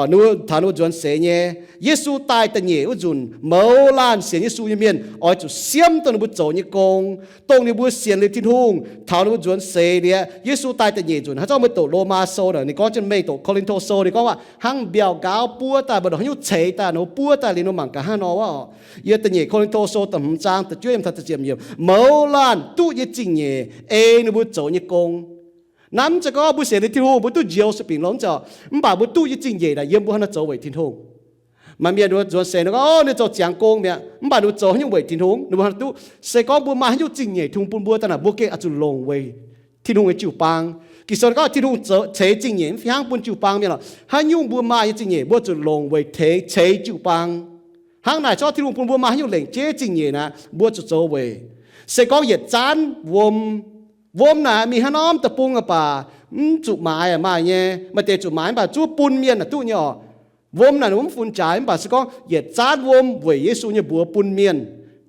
ninh mbuo taux ninh mbuo nzuonx seix nyei, Yesu daaih da'nyeic wuov nzunc, mouz laanh sienx Yesu nyei mienh oix zuqc siemv dongh ninh mbuo zoux nyei gong, dongh ninh mbuo sienx liuz Tin-Hungh taux ninh mbuo nzuonx seix liuz, Yesu daaih da'nyeic nzunc. Haaix zanc meih doqc Lomaa Sou naaic, ninh gorngv jienv mengh, doqc Ko^lin^to Sou ninh gorngv waac hnangv mbiauh nqaauv buov daaih, mbuo haaix nyungc ceix daaih, ninh mbuo buov daaih liuz, ninh mbuo mangc gaax hnangv nor orqc. Yiem da'nyeic Ko^lin^to Sou da'hmz zaang da'juov yiemc taux da'ziepc yiemc, mouz laanh duqv nyei zingh nyeic ei ninh mbuo zoux nyei gong. Naaiv mv zeiz gorngv mbuo sienx liuz Tin-Hungh mbuo duqv njoux sueih bingx longx, mv zeiz orqc, mv baac mbuo duqv nyei zingh nyeic naaic yiem mbuo hnangv naaiv zoux weic Tin-Hungh. Maaih mienh ninh mbuo nzuonx seix ninh gorngv, Orv, ninh zoux ziangx gong mi'aqv, mv baac ninh mbuo zoux haaix nyungc weic Tin-Hungh, ninh mbuo hnangv duqv. Se gorngv mbuo maaih haaix nyungc zingh nyeic Tin-Hungh bun mbuo daaih naaic, mbuo gengh oix zuqc longc weic Tin-Hungh nyei jiu-baang. Ging-Sou gorngv Tin-Hungh zoux, ceix zingh nyeic mv fih hnangv bun jiu-baang mienh orqc. Haaix nyungc mbuo maaih nyei zingh nyeic mbuo zuqc longc weic teix, ceix jiu-baang. Hnangv naaic zorqv Tin-Hungh bun mbuo maaih haaix nyungc lengc jeiv zingh nyeic naaic, mbuo zuqc zoux weic. Se gorngv yietc zanv wuom, wuom naaic mingh haaix norm deic-bung aqv baac mv zuqc maaiz, maaih nyei, maaih deix zuqc maaiz mv baac zuov bun mienh naaic duqv nyei orqc. Wuom naaic mv fun jaaix, mv baac se gorngv yietc zanv wuom weic Yesu nyei mbuox bun mienh,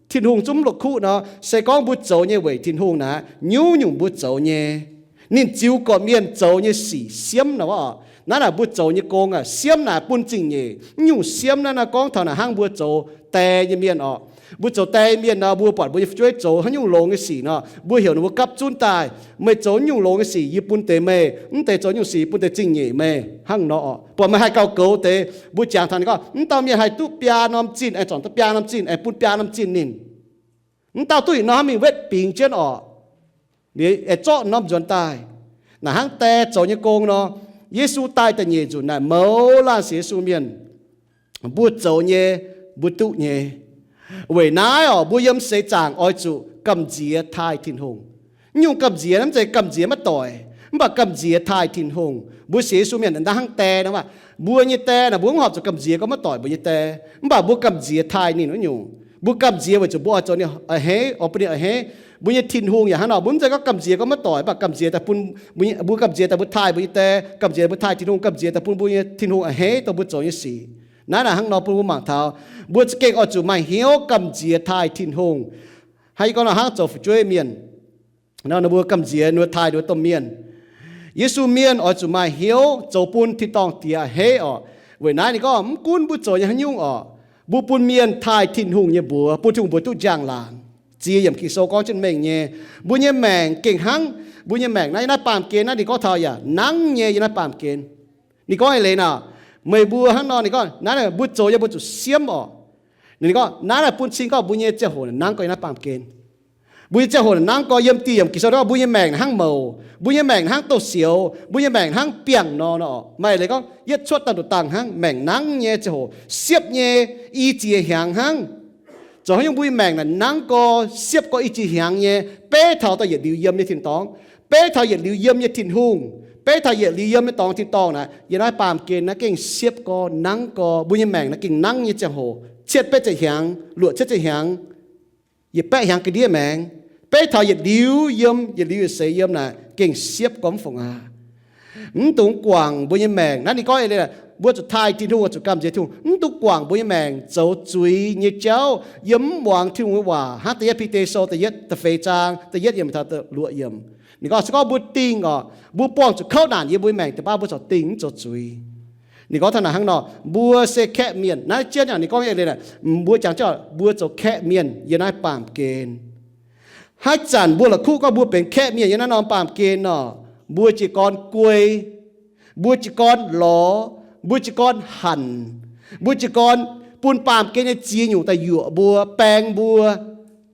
Tin-Hungh zungv mv la'kuqv nor, se gorngv mbuo zoux nyei weic Tin-Hungh naaic, nyungc-nyungc mbuo zoux nyei. Ninh ziux gorqv-mienh zoux nyei sic siemv naaic orqc. Naaiv naaic mbuo zoux nyei gong aac, siemv naaic bun zingh nyeic. Mv nyungc siemv naaiv naaiv gorngv taux naaic hnangv mbuo zoux die nyei mienh orqc. Mbuo zoux die mienh nor, mbuo buatc mbuo nyei fu'jueiv zoux haaix nyungc longx nyei sic nor, mbuo heuc ninh mbuo gapv zunv daaih, Meih zoux nyungc longx nyei sic yie bun deix meih, mv deix zoux nyungc sic yie bun deix zingh nyeic meih, hnangv nor orqc. Buatc meih haih gauh goux deix, mbuo jangx taux ninh gorngv, Mv dauh mienh haih duqv biaa norm zinh, aengx zornc duqv biaa norm zinh, aengx bun biaa norm zinh ninh. Mv dauh duqv yietc norm mingh wetv bingx jienv orqc, aengx zorqv norm nzuonx daaih. Naaic hnangv die zoux nyei gong nor, Yesu daaih da'nyeic nzunc naaic, mouz laanh sienx Yesu mienh, mbuo zoux nyei, mbuo duqv nyei. Weic naaiv orqc, mbuo yiem seix zaangc oix zuqc gamh nziex taaih Tin-Hungh. Mv nyungc gamh nziex naaiv mv zeiz gamh nziex maiv doic, mv baac gamh nziex taaih Tin-Hungh. Mbuo sienx Yesu mienh naaiv hnangv die nor, mbuo nyei die naaic, mbuo mv horpc zuqc gamh nziex gorngv maiv doic mbuo nyei die, mv baac mbuo gamh nziex taaih ninh wuov nyungc. Mbuo gamh nziex weic zuqc mbuo oix zoux ninh a'hneiv, oix bun ninh a'hneiv. Mbuo nyei Tin-Hungh yaac hnangv nor, mbuo mv zeiz gorngv gamh nziex gorngv maiv doic, mv baac gamh nziex daaih bun mbuo, mbuo gamh nziex daaih mbuo taaih mbuo nyei die, gamh nziex mbuo taaih Tin-Hungh, gamh nziex daaih bun mbuo nyei Tin-Hungh a'hneiv dongh mbuo zoux nyei sic. Naaiv naaic hnangv nor bun mbuo mangc taux, mbuo za'gengh oix zuqc maaih hnyouv gamh nziex taaih Tin-Hungh. Hnangv yie gorngv nor, hnangv zoux fu'jueiv mienh nor, ninh mbuo gamh nziex ninh mbuo taaih ninh mbuo domh mienh. Yesu mienh oix zuqc maaih hnyouv zoux bun tin-dorngh Diex a'hneiv orqc. Weic naaiv ninh gorngv mv gunv mbuo zoux nyei haaix nyungc orqc, mbuo bun mienh taaih Tin-Hungh nyei mbuox, bun Tin-Hungh mbuox duqv njang-laangc. Ziex yiemc Ging-Sou gorngv jienv mengh nyei, mbuo nyei maengc gengh hnangv, mbuo nyei maengc naaiv yiem naaiv baamh gen naaiv ninh gorngv taux yaac nangv nyei yiem naaiv baamh gen. Ninh gorngv eix leiz naaic, meih mbuo hnangv nor, ninh gorngv naaiv mbuo zoux nyei mbuo zuqc siemv orqc. Ninh gorngv naaiv naaic bun cing gorngv mbuo nyei ziangh hoc nangv gorx yiem naaiv baamh gen. Mbuo nyei ziangh hoc nangv gorx yiem dieh yiemc Ging-Sou gorngv mbuo nyei maengc hnangv mouc, mbuo nyei maengc hnangv douz-sioux, mbuo nyei maengc hnangv biangh nor nor. Maaih leiz gorngv yietv cuotv dangh nduqc dangh hnangv, maengc nangv nyei ziangh hoc siepv nyei i ziex hnyangx hnangv. Zoux haaix nyungc mbuo nyei maengc naaic nangv gorx siepv gorx i ziex hnyangx nyei, beiv taux daaih yietc liuz yiem nyei tin-dorngh, beiv taux yietc liuz yiem nyei Tin-Hungh, beiv taux yietc liuz yiem nyei dorngx tin-dorngh naaic, yiem naaiv baamh gen naaiv gengh siepv gorx nangv gorx. Mbuo nyei maengc naaiv gengh nangv nyei ziangh hoc cietv betv ziepc hnyangx, luoqc cietv ziepc hnyangx, yietc baeqv hnyangx ga'ndiev maengx, beiv taux yietc liuz yiem, yietc liuz yietc seix yiem naaic gengh siepv gorx mv fungc aqv. Mv dungx guangc mbuo nyei maengc. Naaiv ninh gorngv eix leiz, mbuo zuqc taaih Tin-Hungh, zuqc gamh nziex Tin-Hungh, mv dungx guangc mbuo nyei maengc zoux zuiz nyei jauv yiem mv muangx Tin-Hungh nyei waac hnangv. Da'yietv Bide Sou da'yietv da'feix zaang da'yietv yiemc taux da'luoqc yiemc. Ninh gorngv se gorngv mbuo dingh oc, mbuo buangh zuqc kouv naanc yiem mbuo nyei maengc deix baav, mbuo corc dingh mv zoux zuiz. Ninh gorngv taux naaic hnangv nor, mbuo se kaeqv mienh. Naaiv jienv ninh gorngv eix leiz, mbuo jangx jienv mbuo zoux kaeqv mienh yiem naaiv baamh gen. Haaix zanc mbuo la'kuqv gorngv mbuo benx kaeqv mienh yiem naaiv norm baamh gen nor, mbuo jiez gorn guei, mbuo jiez gorn lorz, mbuo jiez gorn hanc, mbuo jiez gorn bun baamh gen nyei ziex nyungc daaih yuoqc mbuo, baeng mbuo,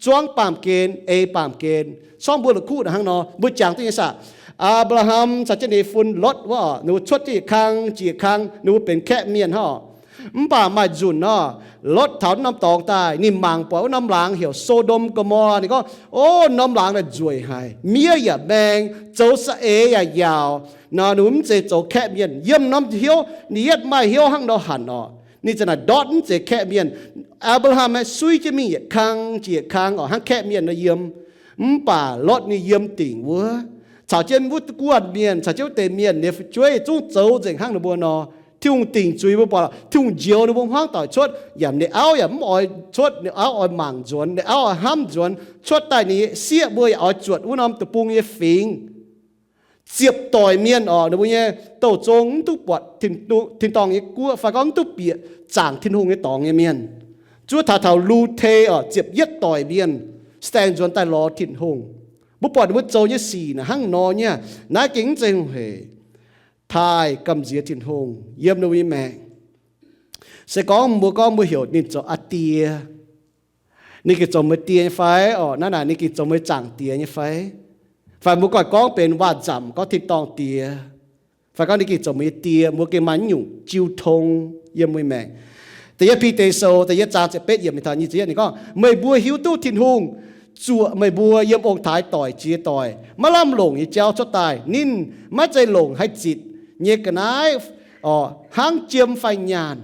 zuangv baamh gen, ei baamh gen. Corc mbuo la'kuqv naaic hnangv nor, mbuo jangx duqv nyei saah? Apc^laa^ham caux jienv ninh fun Lotv wuov, ninh mbuo cuotv jienv yietc kang jiex yietc kang, ninh mbuo benx kaeqv mienh hnangv. Mv baac maaih nzunc nor, Lotv taux wuov norm dorngx daaih, ninh mangc buatc wuov norm laangz heuc So^ndom Go^mo^laa. Ninh gorngv, o, norm laangz naaic nzueic haic, miev yaac maeng, zoux saeng-eix yaac yaauc. Nor ninh mv zeiz zoux kaeqv mienh. Yiem norm hnyouv ninh yietv maaih hnyouv hnangv nor hanc orqc. Ninh ziouc naaic ndortv mv zeiz kaeqv mienh. Apc^laa^ham aeqv, suiv jienv mingh yietc kang jiex yietc kang orqc, hnangv kaeqv mienh nor yiem. Mv baac Lotv ninh yiem dingc wuov, caux jienv wuov guoqv mienh, caux jienv wuov deix mienh nyei fu'jueiv zungv zoux nzengc hnangv ninh mbuo nor. Tin-Hungh dingc zuiz mbuo buatc, Tin-Hungh njoux ninh mbuo hmuangv doic cuotv, yaac ninh auv yaac mv oix cuotv, ninh auv oix mangc nzuonx, ninh auv oix hnamv nzuonx. Cuotv daaih ninh sieqv mbuo yaac oix zuotc wuov norm deic-bung nyei fingx. Ziepc doic mienh orqc, ninh mbuo nyei douh zong mv duqv buatc tin-dorngh nyei guoqv, fai gorngv mv duqv bieqc zaangc Tin-Hungh nyei dorngx nyei mienh. Zuov taux taux Lu^te orqc, ziepc yietv doic mienh staeng nzuonx daaih lorz Tin-Hungh. Mbuo buatc ninh mbuo zoux nyei sic naaic hnangv nor nyei. Naaiv gengh mv zeiz hungh hec. Taaih gamh nziex Tin-Hungh yiem ninh mbuo nyei maengc. Se gorngv mbuo gorngv mbuo heuc ninh zoux aa die, ninh gengh zoux meih die nyei fai orqc? Naaiv naaic ninh gengh zoux meih zaangc diex nyei fai? Fai mbuo goiv gorngv benx waac-nzamc gorngv tin-dorngh diex, fai gorngv ninh gengh zoux meih nyei die, mbuo gengh maaih naaiv nyungc jiu tong yiem mbuo nyei maengc. Da'yietv Bide Sou da'yietv zaang ziepc betv yiemc taux nyic ziepc yietv ninh gorngv, meih mbuo hiuv duqv Tin-Hungh zuoqc meih mbuo yiem ong-taaix doic jiex doic maiv lamh longc nyei jauv cuotv daaih. Ninh maiv zeiz longc haaix zitc nyei ga'naaiv orqc, hnangv jiem fai nyaanh.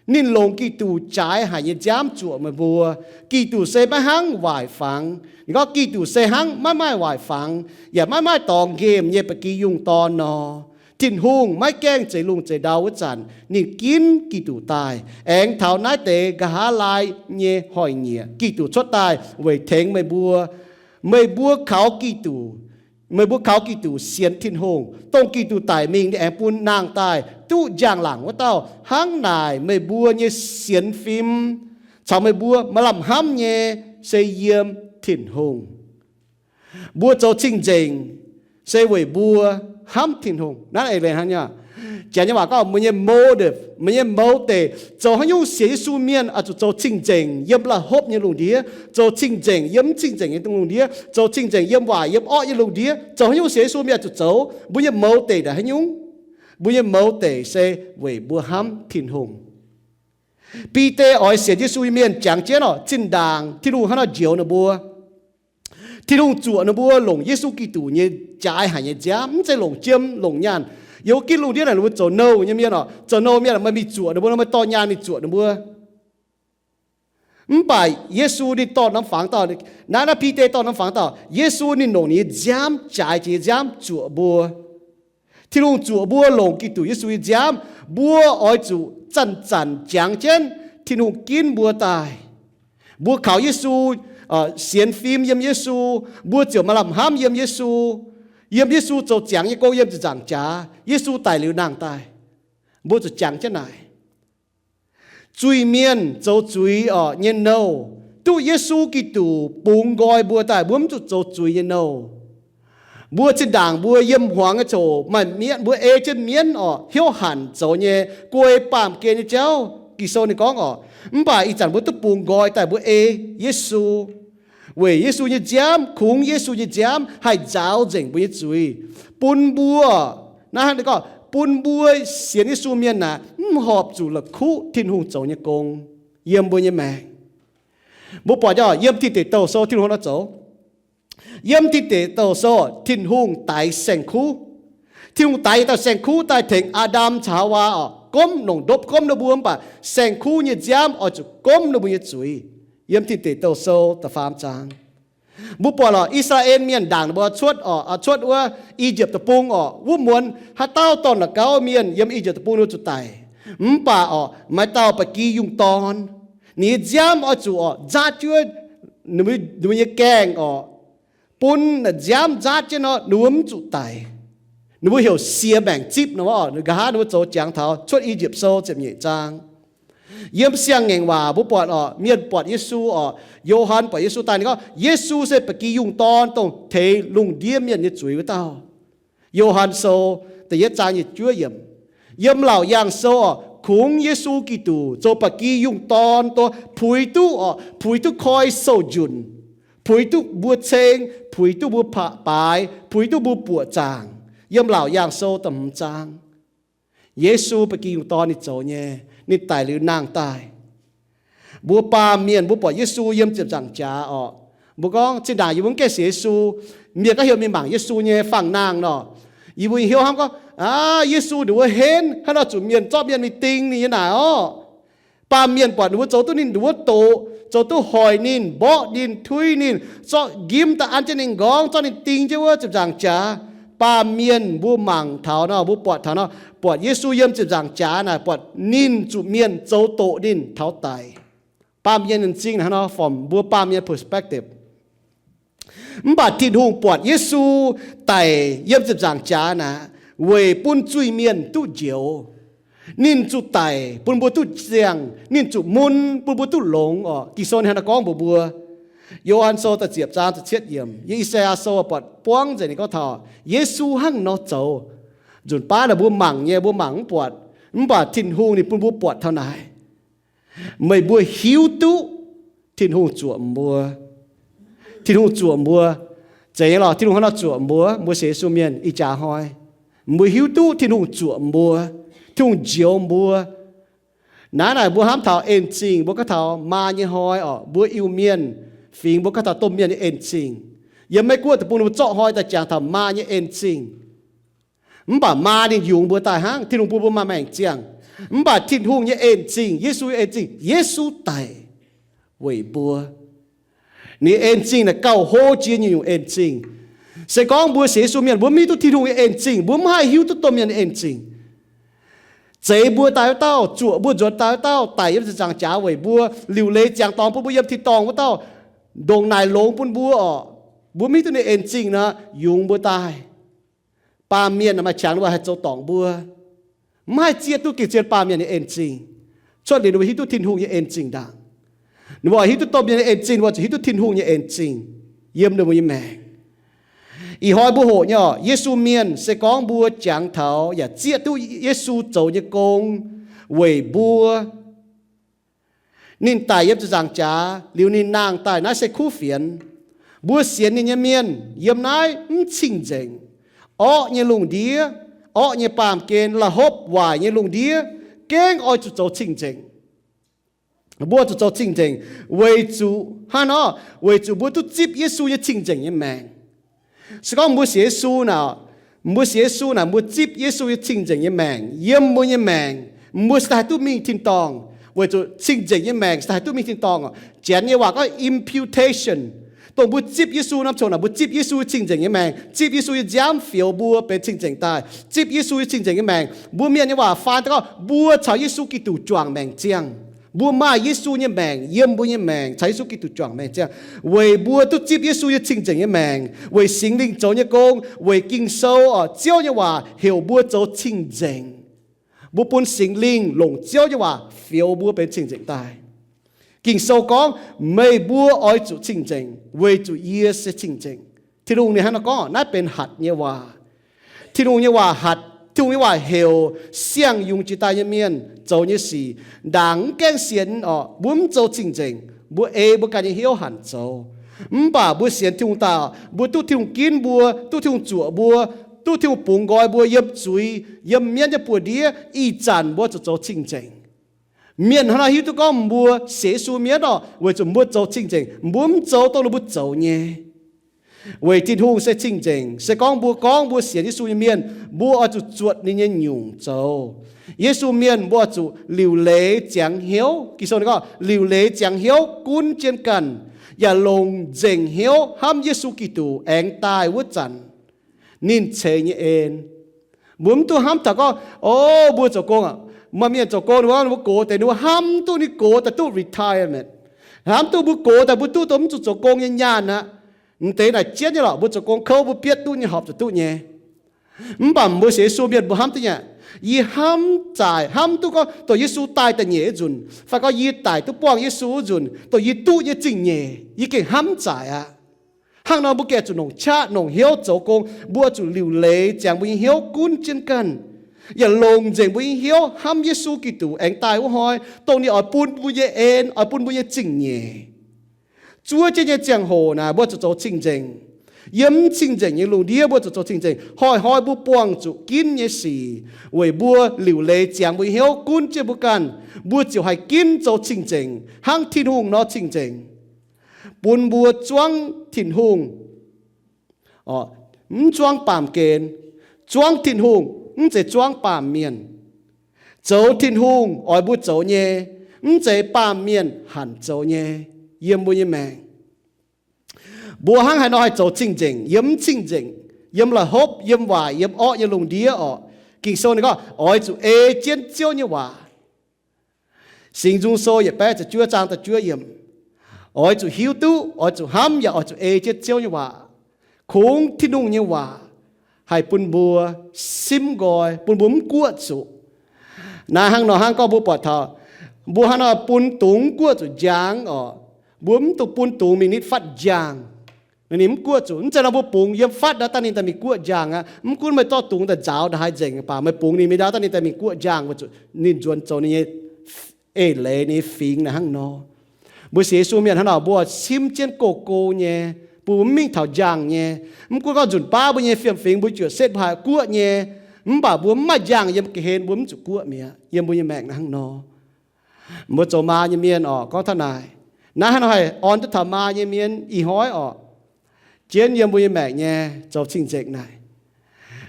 Ninh longc Giduc jaaix haic nyei nziaamv zuoqc meih mbuo. Giduc se maiv hnangv waaic fangx. Ninh gorngv Giduc se hnangv maiv maaih waaic fangx yaac maiv maaih dorngx nqemh nyei ba'gi yungh dorn nor. Tin-Hungh maiv gaengh zeix lungh zeix ndau wuov zanc ninh ginv Giduc daaih, aengx taux naaiv deix nqa'haav laai nyei hnoi-nyieqc Giduc cuotv daaih weic tengx meih mbuo. Meih mbuo kaux Giduc, meih mbuo kaux Giduc sienx Tin-Hungh, dongh Giduc daic mingh ninh aengx bun nangh daaih duqv njang-laangc wuov dauh. Hnangv naaic meih mbuo nyei sienx fim caux meih mbuo maaih lamh hnamv nyei se yiem Tin-Hungh. Mbuo zoux cing-nzengc se weic mbuo hnamv Tin-Hungh. Naaiv eix leiz hnangv nyei. Janx nyei waac gorngv meih nyei motive, meih nyei mouz deic, zoux haaix nyungc sienx Yesu mienh oix zuqc zoux cing-nzengc yiem la'hopv nyei lungh ndiev, zoux cing-nzengc yiem mv cing-nzengc nyei lungh ndiev, zoux cing-nzengc yiem waaic yiem orqv nyei lungh ndiev. Zoux haaix nyungc sienx Yesu mienh oix zuqc zoux, mbuo nyei mouz deic naaic haaix nyungc? Mbuo nyei mouz deic se weic mbuo hnamv Tin-Hungh. Bide oix sienx Yesu nyei mienh jangx jienv orqc, zinh ndaangc Tin-Hungh hnangv nor njoux ninh mbuo. Tin-Hungh zuoqc ninh mbuo longc Yesu Giduc nyei jaaix haic nyei nziaamv, mv zeiz longc jiem longc nyaanh. Yiem wuov gitv lungh ndiev naaic ninh mbuo zoux nouh nyei mienh orqc, zoux nouh mienh meih mingh zuoqc ninh mbuo, meih dorh nyaanh mingh zuoqc ninh mbuo. Mv baac Yesu ninh dorh norm fangx dauh, naaiv naaiv Bide dorh norm fangx dauh, Yesu ninh longc ninh nyei nziaamv, jaaix jiex nyei nziaamv zuoqc mbuo. Tin-Hungh zuoqc mbuo longc Giduc Yesu nyei nziaamv, mbuo oix zuqc zanc-zanc jangx jienv Tin-Hungh ginv mbuo daaih. Mbuo kaux Yesu, sienx fim yiem Yesu, mbuo ziouc maaih lamh hnamv yiem Yesu. Yiem Yesu zoux ziangx nyei gong yiem ziepc nzaangc jaax, Yesu daic liuz nangh daaih. Mbuo zuqc jangx jienv naaic. Zuiz-mienh zoux zuiz orqc nyei nouh, duqv Yesu Giduc bungx nqoi mbuo daaih, mbuo mv zuqc zoux zuiz nyei nouh. Mbuo zinh ndaangc mbuo yiem hmuangx nyei ziouc maaih mienv, mbuo ei jienv mienv orqc, hnyouv hanc zoux nyei, guei baamh gen nyei jauv. Ging-Sou ninh gorngv orqc, mv baac ih zanc mbuo duqv bungx nqoi daaih mbuo ei Yesu. Weic Yesu nyei nziaamv, kungx Yesu nyei nziaamv haih nzaaux nzengc mbuo nyei zuiz, bun mbuo, naaiv hnangv gorngv bun mbuo sienx Yesu mienh naaic mv horpc zuqc la'kuqv Tin-Hungh zoux nyei gong yiem mbuo nyei maengc. Mbuo buatc nyei, yiem Tin Deic Douh Sou Tin-Hungh nor zoux. Yiem Tin Deic Douh Sou, Tin-Hungh daix saeng-kuv. Tin-Hungh daix dauh saeng-kuv daaih tengx Aa^ndam caux Haawaa orqc, gomv longc ndopv gomv ninh mbuo, mv baac saeng-kuv nyei nziaamv oix zuqc gomv ninh mbuo nyei zuiz. Yiem Tin Deic Douh Sou da'faam zaang. Mbuo buatc oc, I^saa^laa^en Mienh ndaangc ninh mbuo cuotv oc, cuotv wuov I^yipv Deic-Bung oc, wuov muonz haaix dauh dorh naaic gauv mienh yiem I^yipv Deic-Bung ninh mbuo zuqc daic. Mv baac oc, maaih dauh ba'gi yungh dorn, ninh nyei nziaamv oix zuqc oc nzaatv jienv ninh mbuo nyei gaengh oc, bun naaic nziaamv nzaatv jienv nor ninh mbuo mv zuqc daic. Ninh mbuo heuc siex maengc zipv nor oc. Nqa'haav ninh mbuo zoux jangx taux Cuotv I^yipv Sou ziepc nyeic zaang. Yiem Siang-Ngaengc Waac mbuo buatc oc, mienh buatc Yesu oc, Yo^han buatc Yesu daaih ninh gorngv Yesu se ba'gi yungh dorn dongh teix lungh ndiev mienh nyei zuiz wuov dauh. Yo^han Sou da'yietv zaang nyei juov yiemc. Yiem Laauc Yaangh Sou oc, kungx Yesu Giduc zoux ba'gi yungh dorn dongh puix duqv oc, puix duqv koi sou-njunc, puix duqv mbuo ceng, puix duqv mbuo baaix, puix duqv mbuo buoqc zaangc. Yiem Laauc Yaangh Sou da'hmz zaang. Yesu ba'gi yungh dorn ninh zoux nyei, ninh daic liuz nangh daaih. Mbuo baamh mienh mbuo buatc Yesu yiem ziepc nzaangc jaax oc, mbuo gorngv zinh ndaangc yie mbuo mv gaengh sienx Yesu, mienh gorngv heuc mingh mangc Yesu nyei fangx-nangh nor, yie mbuo hnyouv hnamv gorngv, aav, Yesu ninh wuov henv, haaix nor zuqc mienh zorqv mienh mingh ding ninh nyei naaic orqv. Baamh mienh buatc ninh mbuo zoux duqv ninh wuov doqc, zoux duqv hoic ninh, mborqv ninh, tuiv ninh, zorqv njimv daaih an jienv ninh nqorngv, zorqv ninh ding jienv wuov ziepc nzaangc jaax. Baamh mienh mbuo mangc taux nor, mbuo buatc taux nor, buatc Yesu yiem ziepc nzaangc jaax naaic, buatc ninh zuqc mienh zoux doqc ninh taux daic. Baamh mienh nyei m'zing hnangv nor, from mbuo baamh mienh perspective. Mv baac Tin-Hungh buatc Yesu daic yiem ziepc nzaangc jaax naaic, weic bun zuiz-mienh duqv njoux. Ninh zuqc daic bun mbuo duqv ziangh, ninh zuqc mun bun mbuo duqv longx oc. Ging-Sou hnangv naaiv gorngv mbuox mbuo. Yo^han Sou da'ziepc zaang da'cietv yiemc, yiem I^saa^yaa Sou buatc buangv nzengc ninh gorngv taux Yesu hnangv nor zoux. Nzunc baav naaic mbuo mangc nyei, mbuo mangc mv buatc, mv baac Tin-Hungh ninh bun mbuo buatc taux naaic. Meih mbuo hiuv duqv Tin-Hungh zuoqc mbuo. Tin-Hungh zuoqc mbuo. Zeiz nyei lorqc, Tin-Hungh hnangv nor zuoqc mbuo, mbuo sienx Yesu mienh ih jaax hnoi. Mbuo hiuv duqv Tin-Hungh zuoqc mbuo, Tin-Hungh njoux mbuo. Naaiv naaic mbuo hnamv taux en zingh, mbuo gorngv taux maa nyei hnoi oc, mbuo Iu-Mienh fingx mbuo gorngv taux domh mienh nyei en zingh. Yiem Meiv-Guoqv deic-bung ninh mbuo zorqv hnoi daaih jangx taux maa nyei en zingh. Mv baac maa ninh yungz mbuo daaih hnangv, Tin-Hungh bun mbuo maaih maengc ziangh. Mv baac Tin-Hungh nyei en zingh, Yesu nyei en zingh, Yesu daic weic mbuo. Ninh en zingh naaic gauh hlo jiex nyungc-nyungc en zingh. Se gorngv mbuo sienx Yesu mienh, mbuo mv hiuv duqv Tin-Hungh nyei en zingh, mbuo mv haih hiuv duqv domh mienh nyei en zingh. Zeix mbuo daaih wuov dauh, zuoqc mbuo nzuonx daaih wuov dauh, daic yiem ziepc nzaangc jaax weic mbuo, liuc leiz ziangx dorngx bun mbuo yiem tin-dorngh wuov dauh, ndongc naaic longx bun mbuo oc. Mbuo mv hiuv duqv ninh en zingh nor, yungz mbuo daaih. Baamh mienh maaih qangx ninh mbuo haih zoux dorngc mbuo. Mv haih zieqv duqv gengh zien baamh mienh nyei en zingh. Cuotv liuz ninh mbuo hiuv duqv Tin-Hungh nyei en zingh ndaangc. Ninh mbuo hiuv duqv domh mienh nyei en zingh, ninh mbuo zuqc hiuv duqv Tin-Hungh nyei en zingh yiem ninh mbuo nyei maengc. Ih hnoi mbuo hoqc nyei oc, Yesu mienh se gorngv mbuo jangx taux yaac zieqv duqv Yesu zoux nyei gong weic mbuo. Ninh daic yiem ziepc nzaangc jaax liuz ninh nangh daaih, naaiv se kuv fienx. Mbuo sienx ninh nyei mienh yiem naaiv mv cing-nzengc. Orqv nyei lungh ndiev, orqv nyei baamh gen, la'hopv waaic nyei lungh ndiev, gengh oix zuqc zoux cing-nzengc. Mbuo zuqc zoux cing-nzengc weic zuqc hnangv nor, weic zuqc mbuo duqv zipv Yesu nyei cing-nzengc nyei maengc. Se gorngv mbuo sienx Yesu naaic, mbuo sienx Yesu naaic, mbuo zipv Yesu nyei cing-nzengc nyei maengc yiem mbuo nyei maengc, mbuo se daaih haih duqv mingh tin-dorngh. Weic zuqc cing-nzengc nyei maengc se daaih haih duqv mingh tin-dorngh. Janx nyei waac gorngv imputation. Dongh mbuo zipv Yesu norm ziangh naaic, mbuo zipv Yesu cing-nzengc nyei maengc, zipv Yesu nyei nziaamv fioux mbuo benx cing-nzengc daaih, zipv Yesu nyei cing-nzengc nyei maengc. Mbuo mienh nyei waac faan daaih gorngv mbuo caux Yesu Giduc juangc maengc ziangh. Mbuo maaih Yesu nyei maengc yiem mbuo nyei maengc, caux Yesu Giduc juangc maengc ziangh, weic mbuo duqv zipv Yesu nyei cing-nzengc nyei maengc, weic Singx Lingh zoux nyei gong, weic Ging-Sou oc, Ziouv nyei waac heuc mbuo zoux cing-nzengc. Mbuo bun Singx Lingh longc Ziouv nyei waac fioux mbuo benx cing-nzengc daaih. Ging-Sou gorngv, meih mbuo oix zuqc cing-nzengc, weic zuqc yie se cing-nzengc. Tin-Hungh ninh hnangv nor gorngv, naaiv benx hatc nyei waac. Tin-Hungh nyei waac hatc, Tin-Hungh nyei waac heuc siang-yungz jiex daaih nyei mienh zoux nyei sic, ndaangc mv gaengh sienx oc, mbuo mv zoux cing-nzengc, mbuo ei mbuo ganh nyei hnyouv hanc zoux. Mv baac mbuo sienx Tin-Hungh daaih, mbuo duqv Tin-Hungh ginv mbuo, duqv Tin-Hungh zuoqc mbuo, duqv Tin-Hungh bungx nqoi mbuo yiem zuiz, yiem mienv nyei buoz-ndiev, ih zanc mbuo zuqc zoux cing-nzengc. Mienh hnangv naaiv hiuv duqv gorngv mbuo sienx Yesu mienh oc, weic zuqc mbuo zoux cing-nzengc, mbuo mv zoux dongh ninh mbuo zoux nyei. Weic Tin-Hungh se cing-nzengc. Se gorngv mbuo gorngv mbuo sienx Yesu nyei mienh, mbuo oix zuqc zuotc ninh nyei nyungc zoux. Yesu mienh mbuo oix zuqc liuc leiz ziangx hnyouv. Ging-Sou ninh gorngv liuc leiz ziangx hnyouv gunv jienv ganh, yaac longc nzengc hnyouv hnamv Yesu Giduc aengx daaih wuov zanc, ninh ceix nyei en. Mbuo mv duqv hnamv taux gorngv, o, mbuo zoux gong aqv. Maaih mienh zoux gong ninh mbuo gox deix, ninh mbuo hnamv duqv ninh gox daaih duqv retirement, hnamv duqv mbuo gox daaih mbuo duqv dongh mv zuqc zoux gong nyei nyaanh aqv. M'deix naaic jienv nyei lorqc, mbuo zoux gong kouv mbuo bietv duqv nyei, horpc zuqc duqv nyei. Mv baac mbuo sienx Yesu mienh mbuo hnamv duqv nyei, yie hnamv zaaix, hnamv duqv gorngv dongh Yesu daaih da'nyeic nyei nzunc fai gorngv yie daic duqv buangh Yesu wuov nzunc, dongh yie duqv nyei zingh nyeic yie gengh hnamv zaaix aqv. Hnangv nor mbuo gengh zuqc longc qaqv longc hnyouv zoux gong. Mbuo zuqc liuc leiz ziangx mbuo nyei hnyouv gunv jienv ganh, yaac longc nzengc mbuo nyei hnyouv hnamv Yesu Giduc aengx daaih wuov hnoi, dongh ninh oix bun mbuo nyei en, oix bun mbuo nyei zingh nyeic. Zuov jienv nyei ziangh hoc naaic mbuo zuqc zoux cing-nzengc. Yiem mv cing-nzengc nyei lungh ndiev mbuo zuqc zoux cing-nzengc. Hnoi-hnoi mbuo buangh zuqc ginv nyei sic weic mbuo liuc leiz ziangx mbuo nyei hnyouv gunv jienv mbuo ganh, mbuo ziouc haih ginv zoux cing-nzengc hnangv Tin-Hungh nor cing-nzengc, bun mbuo zuangv Tin-Hungh, mv zuangv baamh gen. Zuangv Tin-Hungh mv zeiz zuangv baamh mienh. Zoux Tin-Hungh oix mbuo zoux nyei, mv zeiz baamh mienh hanc zoux nyei. Yiem mbuo nyei maengc, mbuo hnangv haaix nor haih zoux cing-nzengc yiem mv cing-nzengc, yiem la'hopv, yiem waaic, yiem orqv nyei lungh ndiev orqc? Ging-Sou ninh gorngv oix zuqc ei jienv Ziouv nyei waac. Singx Nzung Sou yietc baeqv ziepc juov zaang da'juov yiemc, oix zuqc hiuv duqv, oix zuqc hnamv, yaac oix zuqc ei jienv Ziouv nyei waac. Kungx Tin-Hungh nyei waac haih bun mbuo simv nqoi, bun mbuo mv guoqv zuqc. Naaiv hnangv nor hnangv gorngv mbuo buatc taux mbuo hnangv nor bun dungz mv guoqv zuqc njang orqc? Mbuo mv dungx bun dungz mingh nitv fatv njang. Ninh mv guoqv zuqc. Mv zeiz nor mbuo bungx yiem fatv ndaauv daaih ninh daaih mingh guoqv njang aqv. Mv gunv meih zorqv dungz daaih nzaaux ndaaih haaix nzengc, mv baac meih bungx ninh mingh ndaauv daaih ninh daaih mingh guoqv njang, weic zuqc ninh nzuonx zoux ninh nyei eix leiz, ninh nyei fingx naaiv hnangv nor. Mbuo sienx Yesu mienh hnangv nor, mbuo simv jienv go-go nyei, bun mbuo mv mingh taux njang nyei. Mv gunv gorngv nzunc baav mbuo nyei fiem-fingx mbuo juoqc setv mbuo haih guoqv nyei, mv baac mbuo mv maaih njang yiem ga'hlen mbuo mv zuqc guoqv mi'aqv. Yiem mbuo nyei maengc naaiv hnangv nor. Mbuo zoux maa nyei mienh orqc, gorngv taux naaic, naaiv hnangv nor haih orn duqv taux maa nyei mienh ih hnoi orqc. Jienv yiem mbuo nyei maengc nyei zoux cing-nzengc naaic,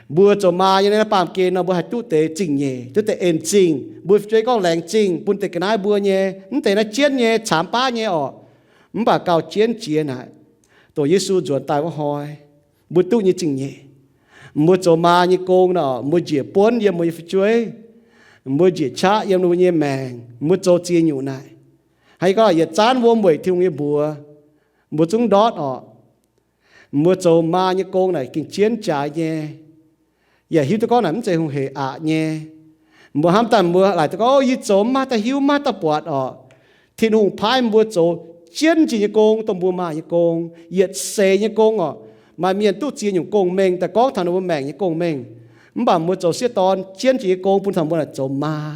mbuo zoux maa nyei naaiv baamh gen nor mbuo haih duqv deix zingh nyeic, duqv deix en-zingh. Mbuo fu'jueiv gorngv laengz zingh bun deix ga'naaiv mbuo nyei, mv deix naaiv jienv nyei, caamx baav nyei orqc. Mv baac gauh jienv jiex naaic, dongh Yesu nzuonx daaih wuov hnoi, mbuo duqv nyei zingh nyeic. Mbuo zoux maa nyei gong nor, mbuo njiec buonv yiem mbuo nyei fu'jueiv, mbuo njiec qaqv yiem mbuo nyei maengc, mbuo zoux ziex nyungc naaic. Hnangv gorngv yietc zanv wuom weic Tin-Hungh nyei mbuox, mbuo zungv ndortv orqc. Mbuo zoux maa nyei gong naaic gengh jienv jaaix nyei, yaac hiuv duqv gorngv naaic mv zeiz hungh heic aqc nyei. Mbuo hnamv daaih mbuo laaic duqv gorngv, o, yie zoux mv maaih daaih hiuv, mv maaih daaih buatc orqc. Tin-Hungh paaiv mbuo zoux jienv njiec nyei gong, dongh mbuo maaih nyei gong, yietc seix nyei gong orqc. Maaih mienh duqv ziex nyungc gong-mengh daaih gorngv taux ninh mbuo maengc nyei gong-mengh. Mv baac mbuo zoux sieqv dorn jienv njiec nyei gong bun taux mbuo naaic zoux maa.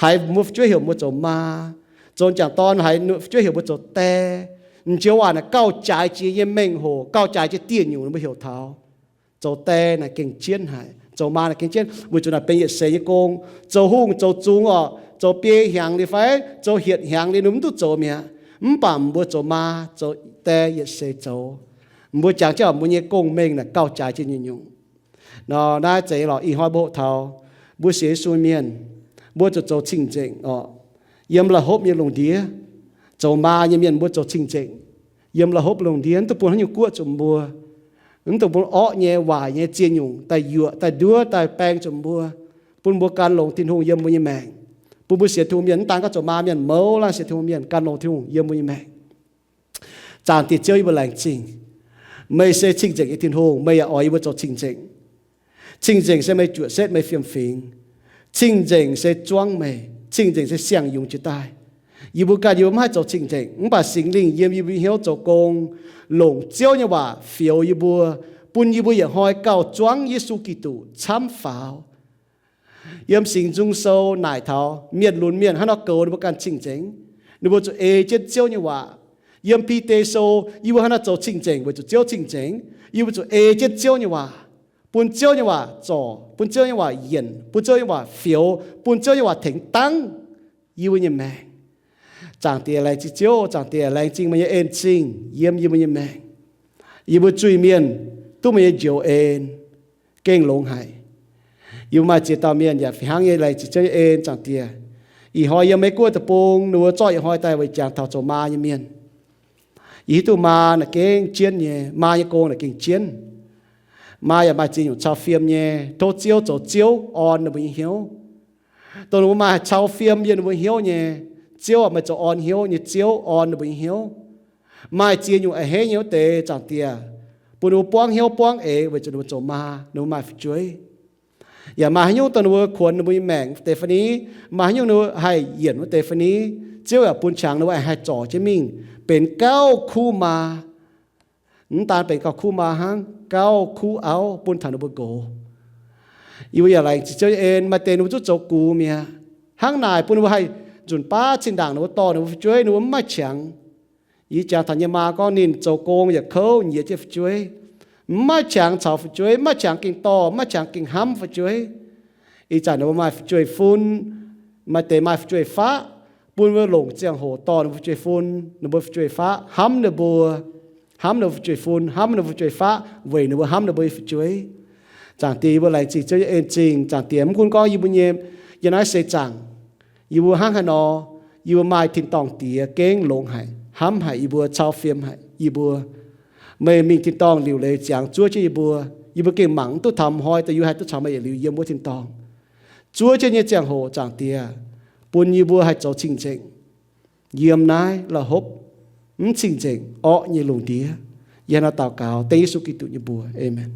Haiz mbuo fu'jueiv heuc mbuo zoux maa, zoux m'jangc dorn haiz fu'jueiv heuc mbuo zoux die. M'njoux waac naaic gauh jaaix jiex nyei mengh hoc, gauh jaaix jiex dieh nyungc mbuo heuc taux. Zoux die naaic gengh jienv haic, zoux maa naaic gengh jienv, weic zuqc naaic benx yietc seix nyei gong. Zoux hungh zoux zungx orqc, zoux biei hnyangx liuz fai zoux hietc hnyangx liuz ninh mv duqv zoux mi'aqv. Mv baac mbuo zoux maa zoux die yietc seix zoux. Mbuo jangx jienv mbuo nyei gong-mengh naaic gauh jaaix jiex nyungc-nyungc. Nor naaiv zeiz lorqc, ih hnoi mbuo hoqc taux mbuo sienx Yesu mienh, mbuo zuqc zoux cing-nzengc orqc. Yiem la'hopv nyei lungh ndiev, zoux maa nyei mienh mbuo zoux cing-nzengc. Yiem la'hopv lungh ndiev, mv dungx bun haaix nyungc guoqv zuqc mbuo. Mv dungx bun orqv nyei, waaic nyei, ziex nyungc daaih yuoqc, daaih nduov, daaih baeng zuqc mbuo, bun mbuo gan longx Tin-Hungh yiem mbuo nyei maengc. Bun mbuo sienx Tin-Hungh mienh, mv daan gorngv zoux maa mienh, mouz laanh sienx Tin-Hungh mienh gan longx Tin-Hungh yiem mbuo nyei maengc. Zaangc Diex Ziouv, yie mbuo laengz zingh. Meih se cing-nzengc nyei Tin-Hungh, meih yaac oix yie mbuo zoux cing-nzengc. Cing-nzengc se meih juoqc setv meih fiem-fingx. Cing-nzengc se zuangv meih. Cing-nzengc se siang-yungz jiex daaih. Yie mbuo ganh yie mbuo mv haih zoux cing-nzengc, mv baac Singx Lingh yiem yie mbuo nyei hnyouv zoux gong, longc Ziouv nyei waac fioux yie mbuo, bun yie mbuo yietc hnoi gauh zuangv Yesu Giduc camv faaux. Yiem Singx Nzung Sou naaic taux mienh lunx mienh hnangv nor goux ninh mbuo ganh cing-nzengc, ninh mbuo zuqc ei jienv Ziouv nyei waac. Yiem Bide Sou, yie mbuo hnangv nor zoux cing-nzengc weic zuqc Ziouv cing-nzengc. Yie mbuo zuqc ei jienv Ziouv nyei waac, bun Ziouv nyei waac zorc, bun Ziouv nyei waac yienc, bun Ziouv nyei waac fioux, bun Ziouv nyei waac tengx dangv yie mbuo nyei maengc. Zaangc Diex, laengz zingh Ziouv. Zaangc Diex, laengz zingh meih nyei en-zingh yiem yie mbuo nyei maengc. Yie mbuo zuiz-mienh duqv meih nyei njoux en gengh longx haic. Yie mbuo maaih ziex dauh mienh yaac fih hnangv nyei laengz zingh Ziouv nyei en, Zaangc Diex. Ih hnoi yiem Meiv Guoqv deic-bung ninh mbuo zorqv yietc hnoi daaih weic jangx taux zoux maa nyei mienh. Yie hiuv duqv maa naaic gengh jienv nyei, maa nyei gong naaic gengh jienv. Maa yaac maaih ziex nyungc cau fiem nyei, tov Ziouv zoux Ziouv orn ninh mbuo nyei hnyouv. Dongh ninh mbuo maaih cau fiem yiem ninh mbuo hnyouv nyei, Ziouv yaac maaih zoux orn hnyouv nyei Ziouv orn ninh mbuo nyei hnyouv. Maaih ziex nyungc a'hneiv nyei wuov deix, Zaangc Diex, bun ninh mbuo buangv hnyouv buangv eix weic zuqc ninh mbuo zoux maa, ninh mbuo maaih fu'jueiv. Yaac maaih haaix nyungc dongh ninh mbuo kuonx ninh mbuo nyei maengc deix fai ni, maaih haaix nyungc ninh mbuo haih yienc wuov deix fai ni, Ziouv yaac bun qangx ninh mbuo aengx haih zorc jienv mingh benx gauh kuv maa. Mv daan benx gauh kuv maa hnangv, gauh kuv auv bun taux ninh mbuo nqox. Yie mbuo yaac laengz zingh Ziouv nyei en, maaih deix ninh mbuo zuqc zoux gux mi'aqv. Hnangv naaic bun ninh mbuo haih nzunc baav zinh ndaangc ninh mbuo dorh ninh mbuo fu'jueiv, ninh mbuo mv maaih qangx. Yie jangx taux nyei maa gorngv ninh zoux gong yaac kouv nyiez jienv fu'jueiv, mv maaih qangx caux fu'jueiv, mv maaih qangx gengh dorh, mv maaih qangx gengh hnamv fu'jueiv. Ih zanc ninh mbuo maaih fu'jueiv-fun, maaih deix maaih fu'jueiv-faqv, bun mbuo longc ziangh hoc dorh ninh mbuo fu'jueiv-fun, ninh mbuo fu'jueiv-faqv hnamv ninh mbuo, hnamv ninh mbuo fu'jueiv-fun, hnamv ninh mbuo fu'jueiv-faqv weic ninh mbuo hnamv ninh mbuo nyei fu'jueiv. Zaangc Diex, yie mbuo laengz zingh Ziouv nyei en-zingh. Zaangc Diex, mv gunv gorngv yie mbuo nyei yiem naaiv seix zaangc, yie mbuo hnangv haaix nor, yie mbuo maaih tin-dorngh Diex gengh longx haic, hnamv haic yie mbuo, cau fiem haic yie mbuo. Meih mingh tin-dorngh liuc leiz ziangx zuov jienv yie mbuo. Yie mbuo gengh mangc mv duqv taux hnoi daaih yie mbuo haih duqv caux meih yietc liuz yiem wuov tin-dorngh. Zuov jienv nyei ziangh hoc, Zaangc Diex, bun yie mbuo haih zoux cing-nzengc yiem naaiv la'hopv mv cing-nzengc orqv nyei lungh ndiev. Yie hnangv naaiv daux gaux dengv Yesu Giduc nyei mbuox. Aamen.